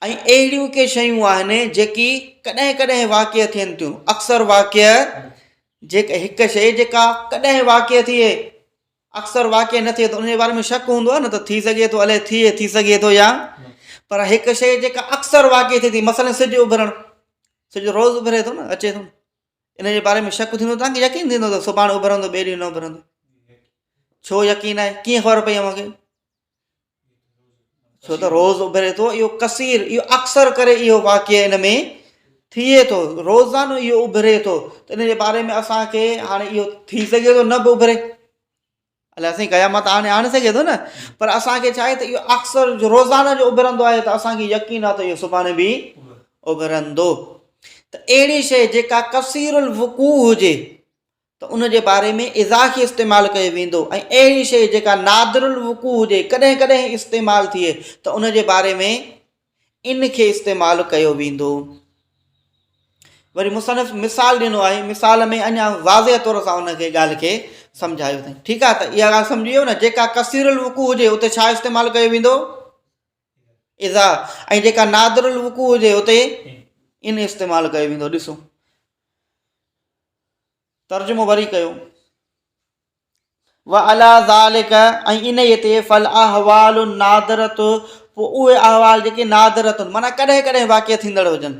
۽ اهڙيون ڪي شيون آهن جيڪي ڪڏهن ڪڏهن واقع ٿين ٿيون اڪثر واقع جيڪ هڪ شيء جيڪا ڪڏهن واقع ٿئي اڪثر واقع نه ٿئي ته ان جي باري ۾ شڪ هوندو آهي نه ته ٿي سگهي ٿو الائي ٿئي ٿي سگهي ٿو يا پر هڪ شيء جيڪا اڪثر واقع ٿئي ٿي مثلا سج اڀرڻ سج روز اڀري ٿو نه اچي ٿو ان جي باري ۾ شڪ ٿيندو تان کي يقين ٿيندو ته سڀاڻي اڀرندو ٻئي ڏينهن نه اڀرندو ڇو يقين آهي ڪيئن خبر پئي اوهان کي ڇو ته روز اڀري ٿو اهو ڪثير اهو اڪثر ڪري اهو واقعي ان ۾ ٿئي ٿو روزانو اهو اڀري ٿو ته ان جي باري ۾ اسانکي هاڻي اهو ٿي سگهي ٿو نه به اڀري الله سائين قيامت آڻي آڻي سگهي ٿو نه پر اسانکي ڇا آهي ته اهو اڪثر جو روزانو جو اڀرندو آهي ته اسانکي يقين آهي ته اهو سڀاڻي به اڀرندو ته اهڙي شيء جيڪا ڪثير الوقوع هجي ته ان جي باري ۾ اذا کي استعمال ڪيو ويندو ۽ اهڙي شيء جيڪا نادر الوقوع هجي ڪڏهن ڪڏهن استعمال ٿئي ته ان جي باري ۾ ان کي استعمال ڪيو ويندو. وري مصنف مثال ڏنو آهي مثال ۾ اڃا واضح طور سان ان کي ڳالهه کي سمجهايو اٿائين ٺيڪ آهي ته اها ڳالهه سمجهي ويو نه جيڪا ڪثير الوقوع هجي اتي ڇا استعمال ڪيو ويندو اذا ۽ جيڪا نادر الوقوع هجي اتي ان استعمال ڪيو ويندو ڏسو ترجمو وري ڪيو. وعلي ذلک ۽ انهيء تي فالاحوال النادرة پوء اهي احوال جيڪي نادرة معنيٰ ڪڏهن ڪڏهن واقع ٿيندڙ هجن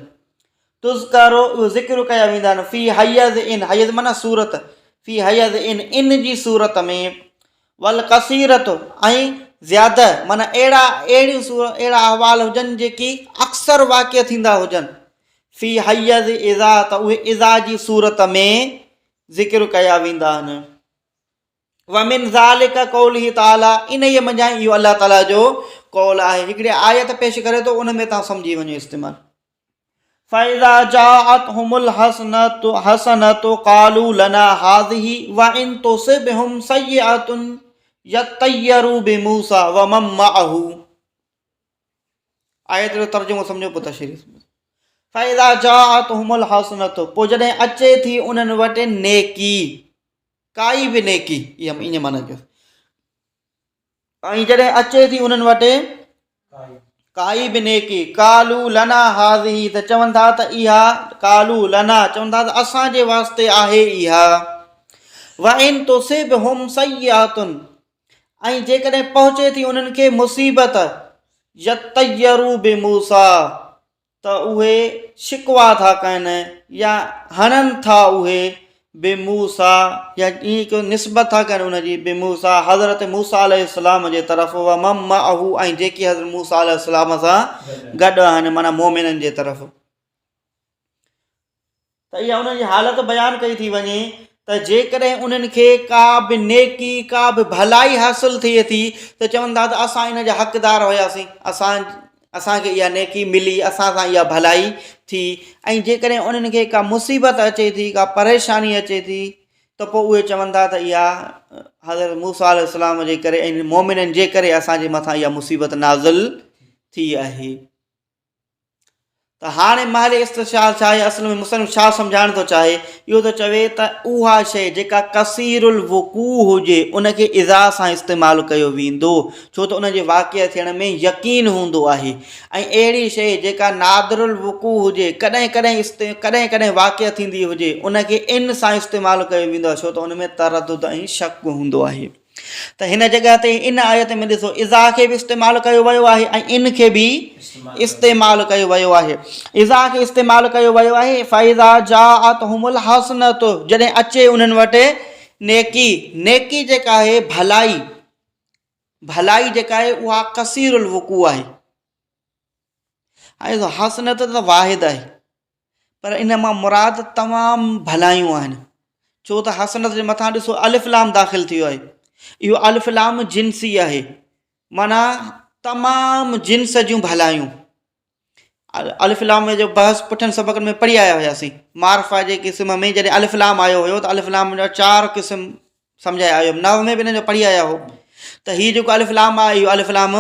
تذڪر اهي ذڪر ڪيا ويندا آهن في حيز ان حيز معنيٰ صورت في حيز ان ان جي صورت ۾ والڪثيرة ۽ زياده معنيٰ اهڙا اهڙيون اهڙا احوال هجن جيڪي اڪثر واقع ٿيندا هجن في حيز اذا ته اهي اذا جي صورت ۾ ذڪر ڪيا ويندا آهن. ومن ذلک قوله تعالي انهيء منجهان اهو الله تعالي جو قول آهي. هڪڙي آيت پيش ڪري ٿو ان ۾ توهان سمجهي وڃو استعمال. فاذا جاءتهم الحسنة حسنة قالوا لنا هذه وان تصبهم سيئة يطيروا بموسى ومن معه آيت جو ترجمو سمجهو پوء تشريح سمجهو فاذا جاءتهم الحسنه پوء جڏهن اچي ٿي انهن وٽ نيڪي ڪائي به نيڪي اها ائين معنی ڪيو ۽ جڏهن اچي ٿي انهن وٽ ڪائي به نيڪي، قالو لنا هٰذه ته چون ٿا ته اها، قالو لنا چون ٿا ته اسان جي واسطي آهي اها، وان تصبهم سيئة ۽ جيڪڏهن پهچي ٿي انهن کي مصيبت، يطيروا بموسيٰ ته اهي شڪوا ٿا ڪن يا هڻن ٿا اهي بموسيٰ يا ائين ڪيو نسبت ٿا ڪن ان جي بموسيٰ حضرت موسيٰ عليه السلام جي طرف ومن معه ۽ جيڪي حضرت موسيٰ عليه السلام سان گڏ آهن معنيٰ مؤمنن جي طرف. ته اها انهن جي حالت بيان ڪئي ٿي وڃي ته جيڪڏهن انهن کي ڪا به نيڪي ڪا به ڀلائي حاصل ٿئي ٿي ته چون ٿا ته اسان ان جا حقدار هياسين اسان اسان کي اها نيڪي ملي اسان سان اها ڀلائي ٿي ۽ جيڪڏهن انهن کي ڪا مصيبت اچي ٿي ڪا پريشاني اچي ٿي ته پوء اهي چون ٿا ته اها حضرت موسيٰ عليه السلام جي ڪري ۽ مومنن جي ڪري اسان جي مٿان اها مصيبت نازل ٿي آهي. ته هاڻي محل استشهاد ڇا آهي؟ اصل ۾ مصنف ڇا سمجهائڻ ٿو چاهي؟ اهو ٿو چوي ته اها شيء جيڪا ڪثير الوقوع هجي ان کي اذا سان استعمال ڪيو ويندو ڇو ته ان جي واقع ٿيڻ ۾ يقين هوندو آهي ۽ اهڙي شيء جيڪا نادر الوقوع هجي ڪڏهن ڪڏهن ڪڏهن ڪڏهن واقع ٿيندي هجي ان کي ان سان استعمال ڪيو ويندو آهي ڇو ته ان ۾ تردد ۽ شڪ هوندو آهي. ته هن جڳهه تي ان آيت ۾ ڏسو اذا کي به استعمال ڪيو ويو آهي ۽ ان کي به استعمال ڪيو ويو آهي. اذا کي استعمال ڪيو ويو آهي فاذا جاءتهم الحسنة جڏهن اچي انهن وٽ نيڪي، نيڪي جيڪا آهي ڀلائي، ڀلائي جيڪا آهي اها ڪثير الوقوع آهي. ۽ حسنت ته واحد آهي پر ان مان مراد تمام ڀلايون آهن ڇو ته حسنت جي مٿان ڏسو الف لام داخل ٿي ويو آهي اهو الف لام جنسي آهي معنيٰ تمام جنس جون ڀلايون الف لام جو بحث پٺن سبقن ۾ پڙهي آيا هياسين معرفه جي قسم ۾ جڏهن الف لام آيو هيو ته الف لام جا چار قسم سمجهائي آيو هيم نحو ۾ به ان جو پڙهي آيا هو ته هي جيڪو الف لام آهي اهو الف لام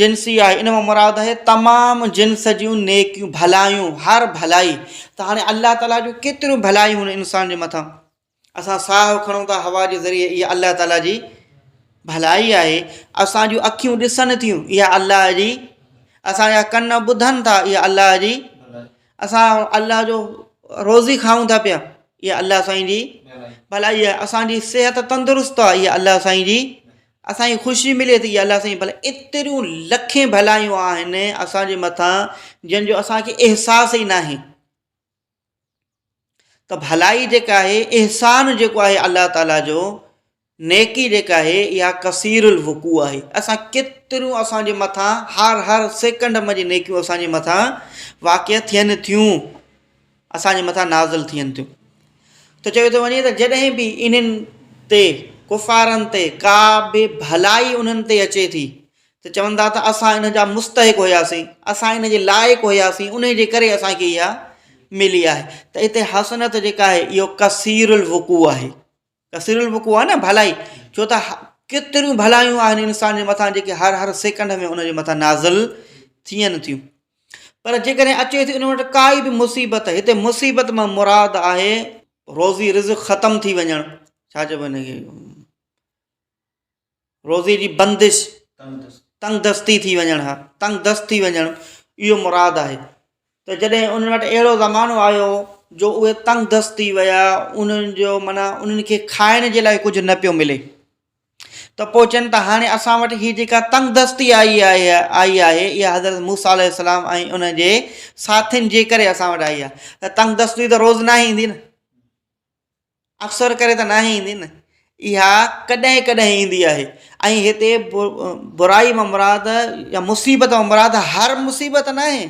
جنسي آهي ان مان مراد آهي تمام جنس جون نيڪيون ڀلايون هر ڀلائي ته هاڻي الله تعاليٰ جون ڪيتريون ڀلايون هن انسان جي مٿان اسان ساهه کڻون ٿا هوا جي ذريعي اها الله تعاليٰ جي ڀلائي آهي اسان جون اکيون ڏسن ٿيون اها الله جي اسان جا ڪن ٻڌن ٿا اها الله جي اسان الله جو روزي کائون ٿا پيا اها الله سائين جي ڀلائي آهي اسان جي صحت تندرست آهي اها الله سائين جي اسان کي خوشي ملي ٿي اها الله سائين ڀلائي ايتريون لکين ڀلايون آهن اسان جي مٿان جن جو اسان کي احساس ئي ناهي ته ڀلائي جيڪا آهي احسان جيڪو آهي الله تعاليٰ جو نيڪي جيڪا آهي اها ڪثير الوقوع آهي. اسان ڪيتريون اسان جي مٿان هر هر سيڪنڊ منجهه نيڪيون اسان جي مٿان واقع ٿين ٿيون اسان جي مٿان نازل ٿين ٿيون ته چيو ٿو وڃي ته جڏهن به انهن تي ڪفارن تي ڪا به ڀلائي انهن تي اچي ٿي ته چوندا ته اسان ان جا مستحق هياسين اسان ان جي لائق هياسين ان جي ڪري اسان کي اها ملي آهي ته اتي حسنت جيڪا آهي اهو ڪثير الوقوع آهي ڪثير الوقوع آهي نه ڀلائي ڇو ته ڪيتريون ڀلايون آهن انسان جي مٿان جيڪي هر هر سيڪنڊ ۾ ان جي مٿان نازل ٿين ٿيون پر جيڪڏهن اچي ٿي ان وٽ ڪائي به مصيبت هتي مصيبت مان مراد آهي روزي رزق ختم ٿي وڃڻ ڇا چئبو هن کي روزي جي بندش، تنگدستي ٿي وڃڻ، ها تنگدست ٿي وڃڻ اهو مراد آهي ته جڏهن انهن وٽ اهڙو زمانو آيو جو اهي تنگدست ٿي ويا انهن جو معنيٰ انهن کي کائڻ جي لاء ڪجهه نه پيو ملي ته پوء چون ته هاڻي اسان وٽ هي جيڪا تنگدستي آئي آهي آئي آهي اها حضرت موسيٰ عليه السلام ۽ ان جي ساٿين جي ڪري اسان وٽ آئي آهي ته تنگدستي ته روز ناهي ايندي نه اڪثر ڪري ته ناهي ايندي نه اها ڪڏهن ڪڏهن ايندي آهي ۽ هتي برائي مان مراد يا مصيبت مان مراد هر مصيبت ناهي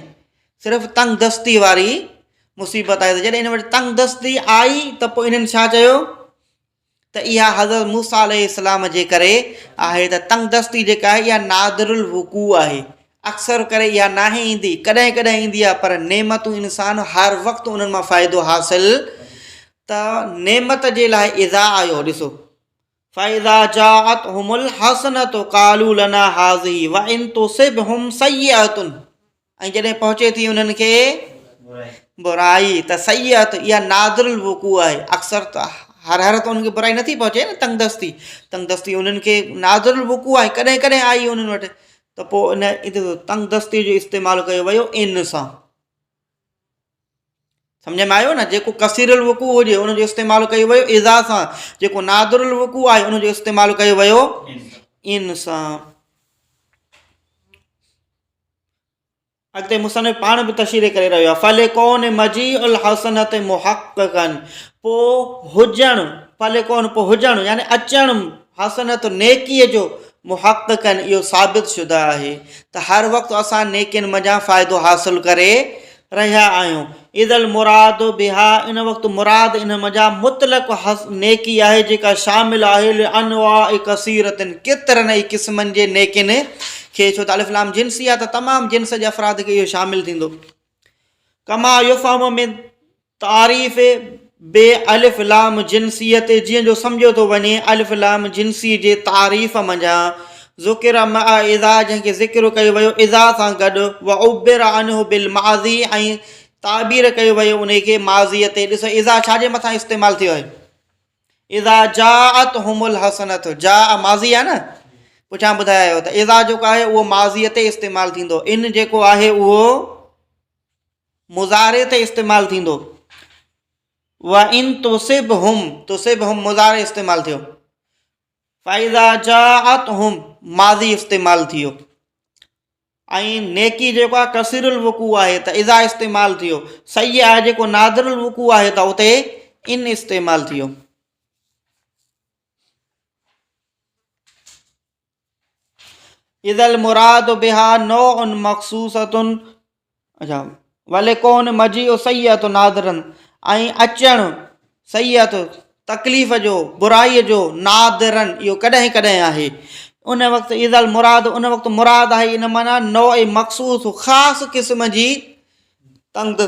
صرف تنگ دستي واري مصيبت آهي جڏهن ان وٽ تنگ دستي آئي ته پوء انهن ڇا چيو ته اها حضرت موسيٰ عليه السلام جي ڪري آهي ته تنگ دستي جيڪا آهي اها نادر الوقوع آهي اڪثر ڪري اها ناهي ايندي، ڪڏهن ڪڏهن ايندي آهي پر نعمتون انسان هر وقت انهن مان فائدو حاصل ته نعمت جي لاء اذا آيو ڏسو فاذا جاءتهم الحسنة قالوا لنا هذه وان تصبهم سيئة ۽ جڏهن پهچي ٿي انهن کي برائي ته سيئت اها نادر الوقوع آهي اڪثر ته هر هر ته انهن کي برائي نٿي پهچي نه تنگدستي تنگدستي انهن کي نادر الوقوع آهي ڪڏهن ڪڏهن آئي انهن وٽ ته پوء ان تنگدستي جو استعمال ڪيو ويو ان سان سمجھ ۾ آيو نه جيڪو ڪثير الوقوع هجي ان جو استعمال ڪيو ويو اذا سان جيڪو نادر الوقوع آهي ان جو استعمال ڪيو ويو ان سان اڳتي مصنف پاڻ به تشريح ڪري رهيو آهي فلڪون مجيء الحسنة محققا پوء هجڻ فلڪون پوء هجڻ يعني اچڻ حسنت نيڪيء جو محققا اهو ثابت شده آهي ته هر وقت اسان نيڪين منجهان فائدو حاصل ڪري رهيا آهيون اذ المراد بها ان وقت مراد ان منجهان مطلق نيڪي آهي جيڪا شامل آهي لانواع ڪثيرة ڪيترن ئي قسمن جي نيڪين کي ڇو ته الف لام جنسي آهي ته تمام جنس جي افراد کي اهو شامل ٿيندو ڪما يفهم من تعريف بالف لام جنسيت جيئن جو سمجهيو ٿو وڃي الف لام جنسي جي تعريف منجهان ذڪر مع اذا جنهن کي ذڪر ڪيو ويو اذا سان گڏ وعبر عنه بالماضي ۽ تعبير ڪيو ويو انهي کي ماضي تي ڏسو اذا ڇا جي مٿان استعمال ٿيو آهي اذا جاءتهم الحسنه جاء ماضي آهي نه پڇان ٻڌايو ته اذا جيڪو آهي اهو ماضي تي استعمال ٿيندو ان جيڪو آهي اهو مضارع تي استعمال ٿيندو وان تصبهم تصبهم مضارع استعمال ٿيو فاذا جاءتهم ماضي استعمال ٿيو ۽ نيڪي جيڪو آهي ڪثير الوقوع آهي ته اذا استعمال ٿيو سيئه آهي جيڪو نادر الوقوع آهي ته اتي ان استعمال ٿيو. اذا المراد بها نوع مخصوصة اچھا ولڪون مجيء سيئة نادرا ۽ اچڻ سيئة تڪليف جو برائي جو نادرا اهو ڪڏهن ڪڏهن آهي ان وقت اذا المراد ان وقت مراد آهي ان معنيٰ نوع مخصوص خاص قسم جي تنگ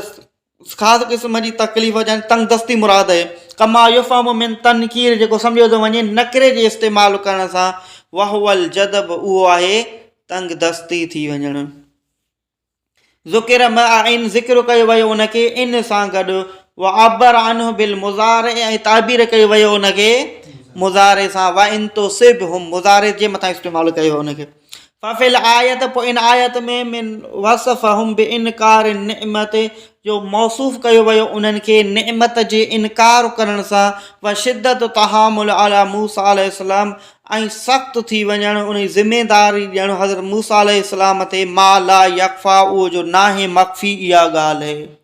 خاص قسم جي تڪليف يعني تنگ دستي مراد آهي ڪما يفهم من تنڪير جيڪو سمجهيو ٿو وڃي نڪري جي استعمال ڪرڻ سان وهو الجدب اهو آهي تنگ دستي ٿي وڃڻ ذڪر مع ان ذڪر ڪيو ويو ان کي ان سان گڏ وعبر عنه بالمضارع ۽ تعبير ڪيو ويو ان کي مضارع سان وان تصبهم مضارع جي مٿان استعمال ڪيو ويو ان کي ففي الآيت پوء ان آيت ۾ من وصفهم بانڪار النعمت جو موصوف ڪيو ويو انهن کي نعمت جي انڪار ڪرڻ سان وشدت تحامل علي موسيٰ عليه السلام ۽ سخت ٿي وڃڻ انهي ذميداري ڏيڻ حضرت موسيٰ عليه السلام تي ما لا يخفيٰ اهو جو ناهي مخفي اها ڳالهه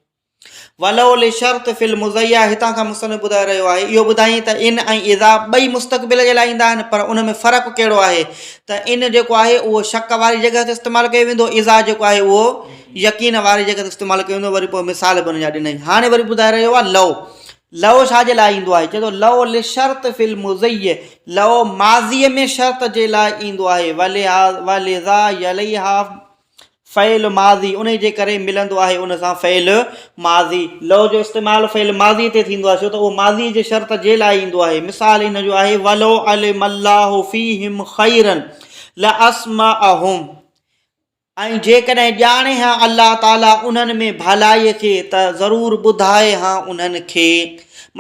ولو لشرط في المضيع هتان کان مصنف ٻڌائي رهيو آهي اهو ٻڌائين ته ان ۽ اذا ٻئي مستقبل جي لاء ايندا آهن پر ان ۾ فرق ڪهڙو آهي ته ان جيڪو آهي اهو شڪ واري جڳهه تي استعمال ڪيو ويندو اذا جيڪو آهي اهو يقين واري جڳهه تي استعمال ڪيو ويندو وري پوء مثال به ان جا ڏنائين هاڻي وري ٻڌائي رهيو آهي لو لو ڇا جي لاء ايندو آهي چئي ٿو لو لشرط في المضي لو ماضيء ۾ شرط جي لاء ايندو آهي ولذا يليها فعل ماضي انهي جي ڪري ملندو آهي ان سان فعل ماضي لو جو استعمال فعل ماضي تي ٿيندو آهي ڇو ته اهو ماضي جي شرط جي لاء ايندو آهي مثال ان جو آهي ولو علم الله فيهم خيرا لاسمعهم ۽ جيڪڏهن ڄاڻي ها الله تعاليٰ انهن ۾ ڀلائيء کي ته ضرور ٻڌائي ها انهن کي.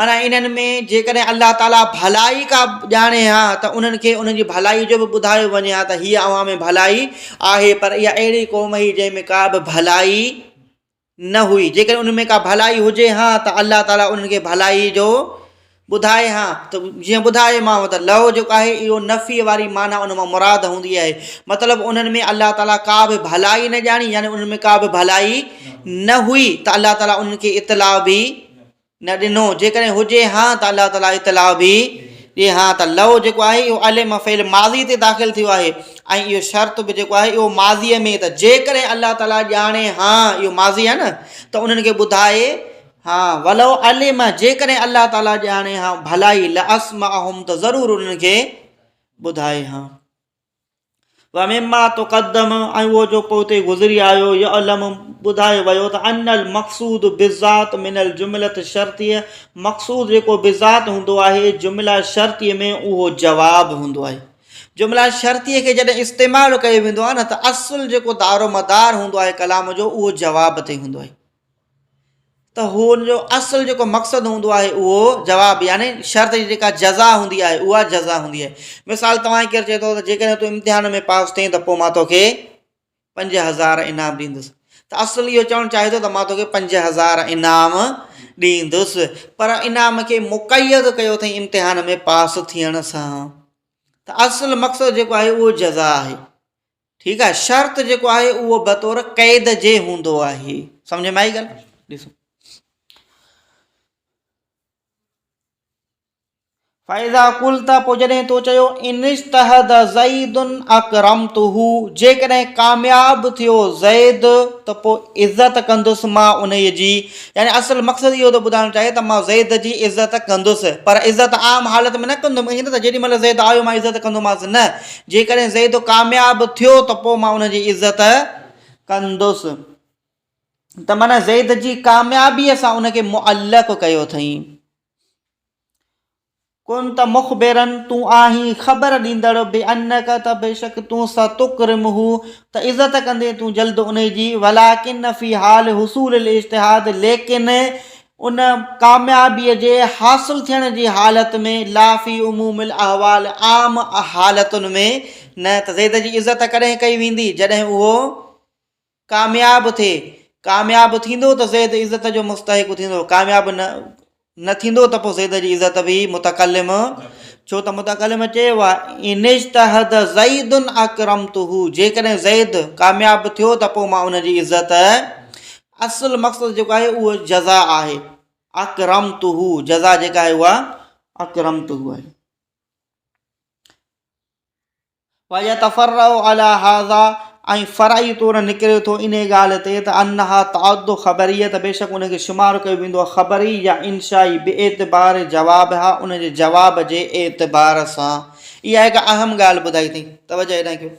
معنيٰ انهن ۾ جيڪڏهن الله تعاليٰ ڀلائي ڪا ڄاڻي ها ته انهن کي انهن جي ڀلائيء جو به ٻڌايو وڃي ها ته هيء اوهان ۾ ڀلائي آهي پر اها اهڙي قوم هئي جنهن ۾ ڪا به ڀلائي نه هئي، جيڪڏهن انهن ۾ ڪا ڀلائي هجي ها ته الله تعاليٰ انهن کي ڀلائي جو ٻڌائي ها ته جيئن ٻڌايومانو ته لو جيڪو آهي اهو نفي واري معنيٰ ان مان مراد هوندي آهي مطلب انهن ۾ الله تعاليٰ ڪا به ڀلائي نه ڄاڻي يعني انهن ۾ ڪا به ڀلائي نه هئي ته الله تعاليٰ انهن کي اطلاع به نه ڏنو، جيڪڏهن هجي ها ته الله تعاليٰ اطلاع به ڏئي ها ته لو جيڪو آهي اهو علم فعل ماضي تي داخل ٿيو آهي ۽ اهو شرط به جيڪو آهي اهو ماضيء ۾ ته جيڪڏهن الله تعاليٰ ڄاڻي ها اهو ماضي آهي نه ته انهن کي ٻڌائي ها ولو علم جيڪڏهن الله تعاليٰ ڄاڻي ها ڀلائي لاسمعهم ته ضرور انهن کي ٻڌائي ها. ومما تقدم ۽ اهو جو پوئتي گذري آيو، يعلم ٻڌايو ويو ته ان المقصود بالذات من الجملة الشرطية مقصود جيڪو بالذات هوندو آهي جمله شرطيء ۾ اهو جواب هوندو آهي. جمله شرطيء کي جڏهن استعمال ڪيو ويندو آهي نه ته اصل جيڪو دارومدار هوندو آهي ڪلام جو اهو جواب تي هوندو آهي. ته هو ان جو اصل جيڪو مقصد هوندو آهي اهو جواب يعني شرط جي جيڪا جزا هوندي آهي اها جزا هوندي آهي. مثال توهان کي ڪير چئي ٿو ته جيڪڏهن تون امتحان ۾ پاس ٿئين ته پوء مان توکي 5000 انعام ڏيندس ته اصل اهو چوڻ چاهي ٿو ته مان توکي 5000 انعام ڏيندس پر انعام کي مقيد ڪيو اٿئي امتحان ۾ پاس ٿيڻ سان ته اصل مقصد جيڪو آهي اهو جزا آهي. ٺيڪ آهي شرط جيڪو آهي اهو بطور قيد جي هوندو آهي سمجھ ۾ آئي ڳالهه ڏسو فاذا قلت پوء جڏهن تو چيو ان اجتهد زيد اڪرمته جيڪڏهن ڪامياب ٿيو زيد ته پوء عزت ڪندس مان انهيء جي يعني اصل مقصد اهو ٿو ٻڌائڻ چاهي ته مان زيد جي عزت ڪندس پر عزت عام حالت ۾ نه ڪندم ائين نه ته جيڏي مهل زيد آيو مان عزت ڪندومانس نه جيڪڏهن زيد ڪامياب ٿيو ته پوء مان ان جي عزت ڪندس. ته معنيٰ زيد جي ڪاميابيء سان ان کي معلق ڪيو اٿئين. ڪنت مخبرا تون آهين خبر ڏيندڙ بانک ته بيشڪ تون ستڪرمه ته عزت ڪندين تون جلد انهي جي ولڪن في حال حصول الاجتهاد ليڪن ان ڪاميابيء جي حاصل ٿيڻ جي حالت ۾ لا في عموم الاحوال عام حالتن ۾ نه ته زيد جي عزت ڪڏهن ڪئي ويندي جڏهن اهو ڪامياب ٿئي ڪامياب ٿيندو ته زيد عزت جو مستحق ٿيندو ڪامياب نه نه ٿيندو ته پوء زيد جي عزت به متڪلم ڇو ته متڪلم چيو آهي ان اجتهد زيد اڪرمته جيڪڏهن زيد ڪامياب ٿيو ته پوء مان ان جي عزت اصل مقصد جيڪو آهي اهو جزا آهي اڪرمته جزا جيڪا آهي اها اڪرمته آهي ويتفرع على هذا ۽ فرعي طور نڪري ٿو انهي ڳالهه تي ته انها تعد خبريه ته بيشڪ ان کي شمار ڪيو ويندو آهي خبري يا انشائي باعتبار جوابها ان جي جواب جي اعتبار سان. اها هڪ اهم ڳالهه ٻڌائي اٿئي توجه هيڏانهن ڪيو.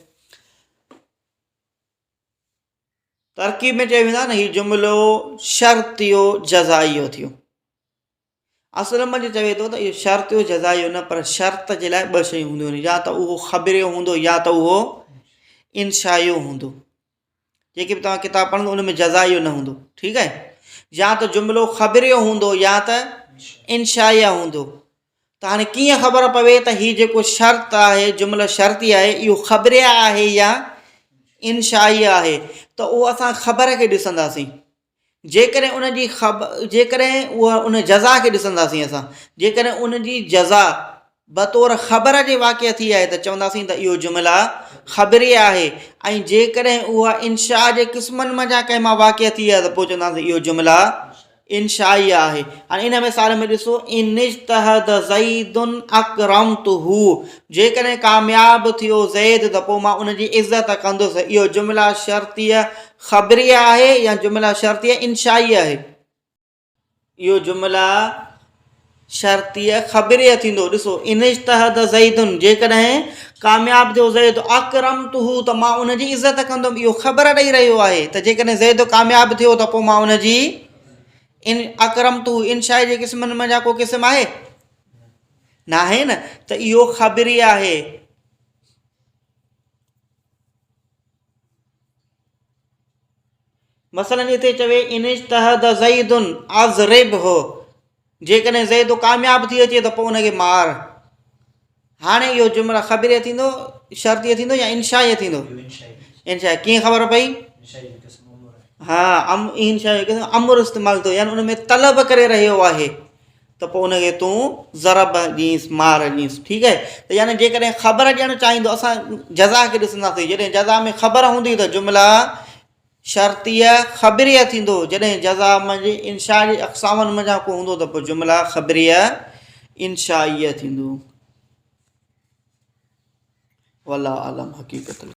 ترڪيب ۾ چيو ويندو آهي نه هي جملو شرطيو جزائيو ٿيو. اصل ۾ چوي ٿو ته اهو شرطيو جزائيو نه پر شرط جي لاء ٻه شيون هونديون آهن يا ته اهو خبريو هوندو يا ته اهو انشائيو هوندو. جيڪي به توهان ڪتاب پڙهندو ان ۾ جزائيو نه هوندو ٺيڪ آهي يا ته جملو خبريو هوندو يا ته انشائيه هوندو ته هاڻي ڪيئن خبر پوي ته هي جيڪو شرط آهي جمله شرطي آهي اهو خبريه آهي يا انشائيه آهي ته اهو اسان خبر کي ڏسنداسين جيڪڏهن ان جي خب جيڪڏهن اها ان جزا کي ڏسنداسين اسان جيڪڏهن ان جي جزا بطور خبر جي واقع ٿي آهي ته چونداسين ته اهو جمله خبريه آهي ۽ جيڪڏهن اها انشاء جي قسمن منجهان ڪنهن مان واقع ٿي آهي ته پوء چونداسين اهو جمله انشائيه آهي. هاڻي ان مثال ۾ ڏسو ان اجتهد زيد اڪرمته جيڪڏهن ڪامياب ٿيو زيد ته پوء مان ان جي عزت ڪندس. اهو جمله شرطيه خبريه آهي يا جمله شرطيه انشائيه آهي؟ اهو جمله شرطيه خبريه ٿيندو. ڏسو ان اجتهد زيد جيڪڏهن ڪامياب ٿيو زيد اڪرمته ته مان ان جي عزت ڪندم. اهو خبر ڏئي رهيو آهي ته جيڪڏهن زيد ڪامياب ٿيو ته پوء مان ان جي ان اڪرمته انشاء جي قسمن منجهان ڪو قسم آهي؟ ناهي نه ته اهو خبري آهي. مثلاً اتي چوي ان اجتهد زيد اضربه جيڪڏهن زيد ڪامياب ٿي اچي ته پوء ان کي مار. هاڻي اهو جمله خبريه ٿيندو، شرطيه ٿيندو يا انشائيه ٿيندو؟ انشائيه. ڪيئن خبر پئي؟ ها انشائيه قسم امر استعمال ٿيو يعني ان ۾ طلب ڪري رهيو آهي ته پوء ان کي تون ضرب ڏينس مار ڏينس ٺيڪ آهي ته يعني جيڪڏهن خبر ڏيڻ چاهيندو اسان جزا کي ڏسنداسين جڏهن جزا ۾ خبر هوندي ته جمله شرطيه خبريه ٿيندو، جڏهن جزا منجهه انشاء جي اقسامن منجهان ڪو هوندو ته پوء جمله خبريه انشائيه ٿيندو. والله اعلم حقيقت.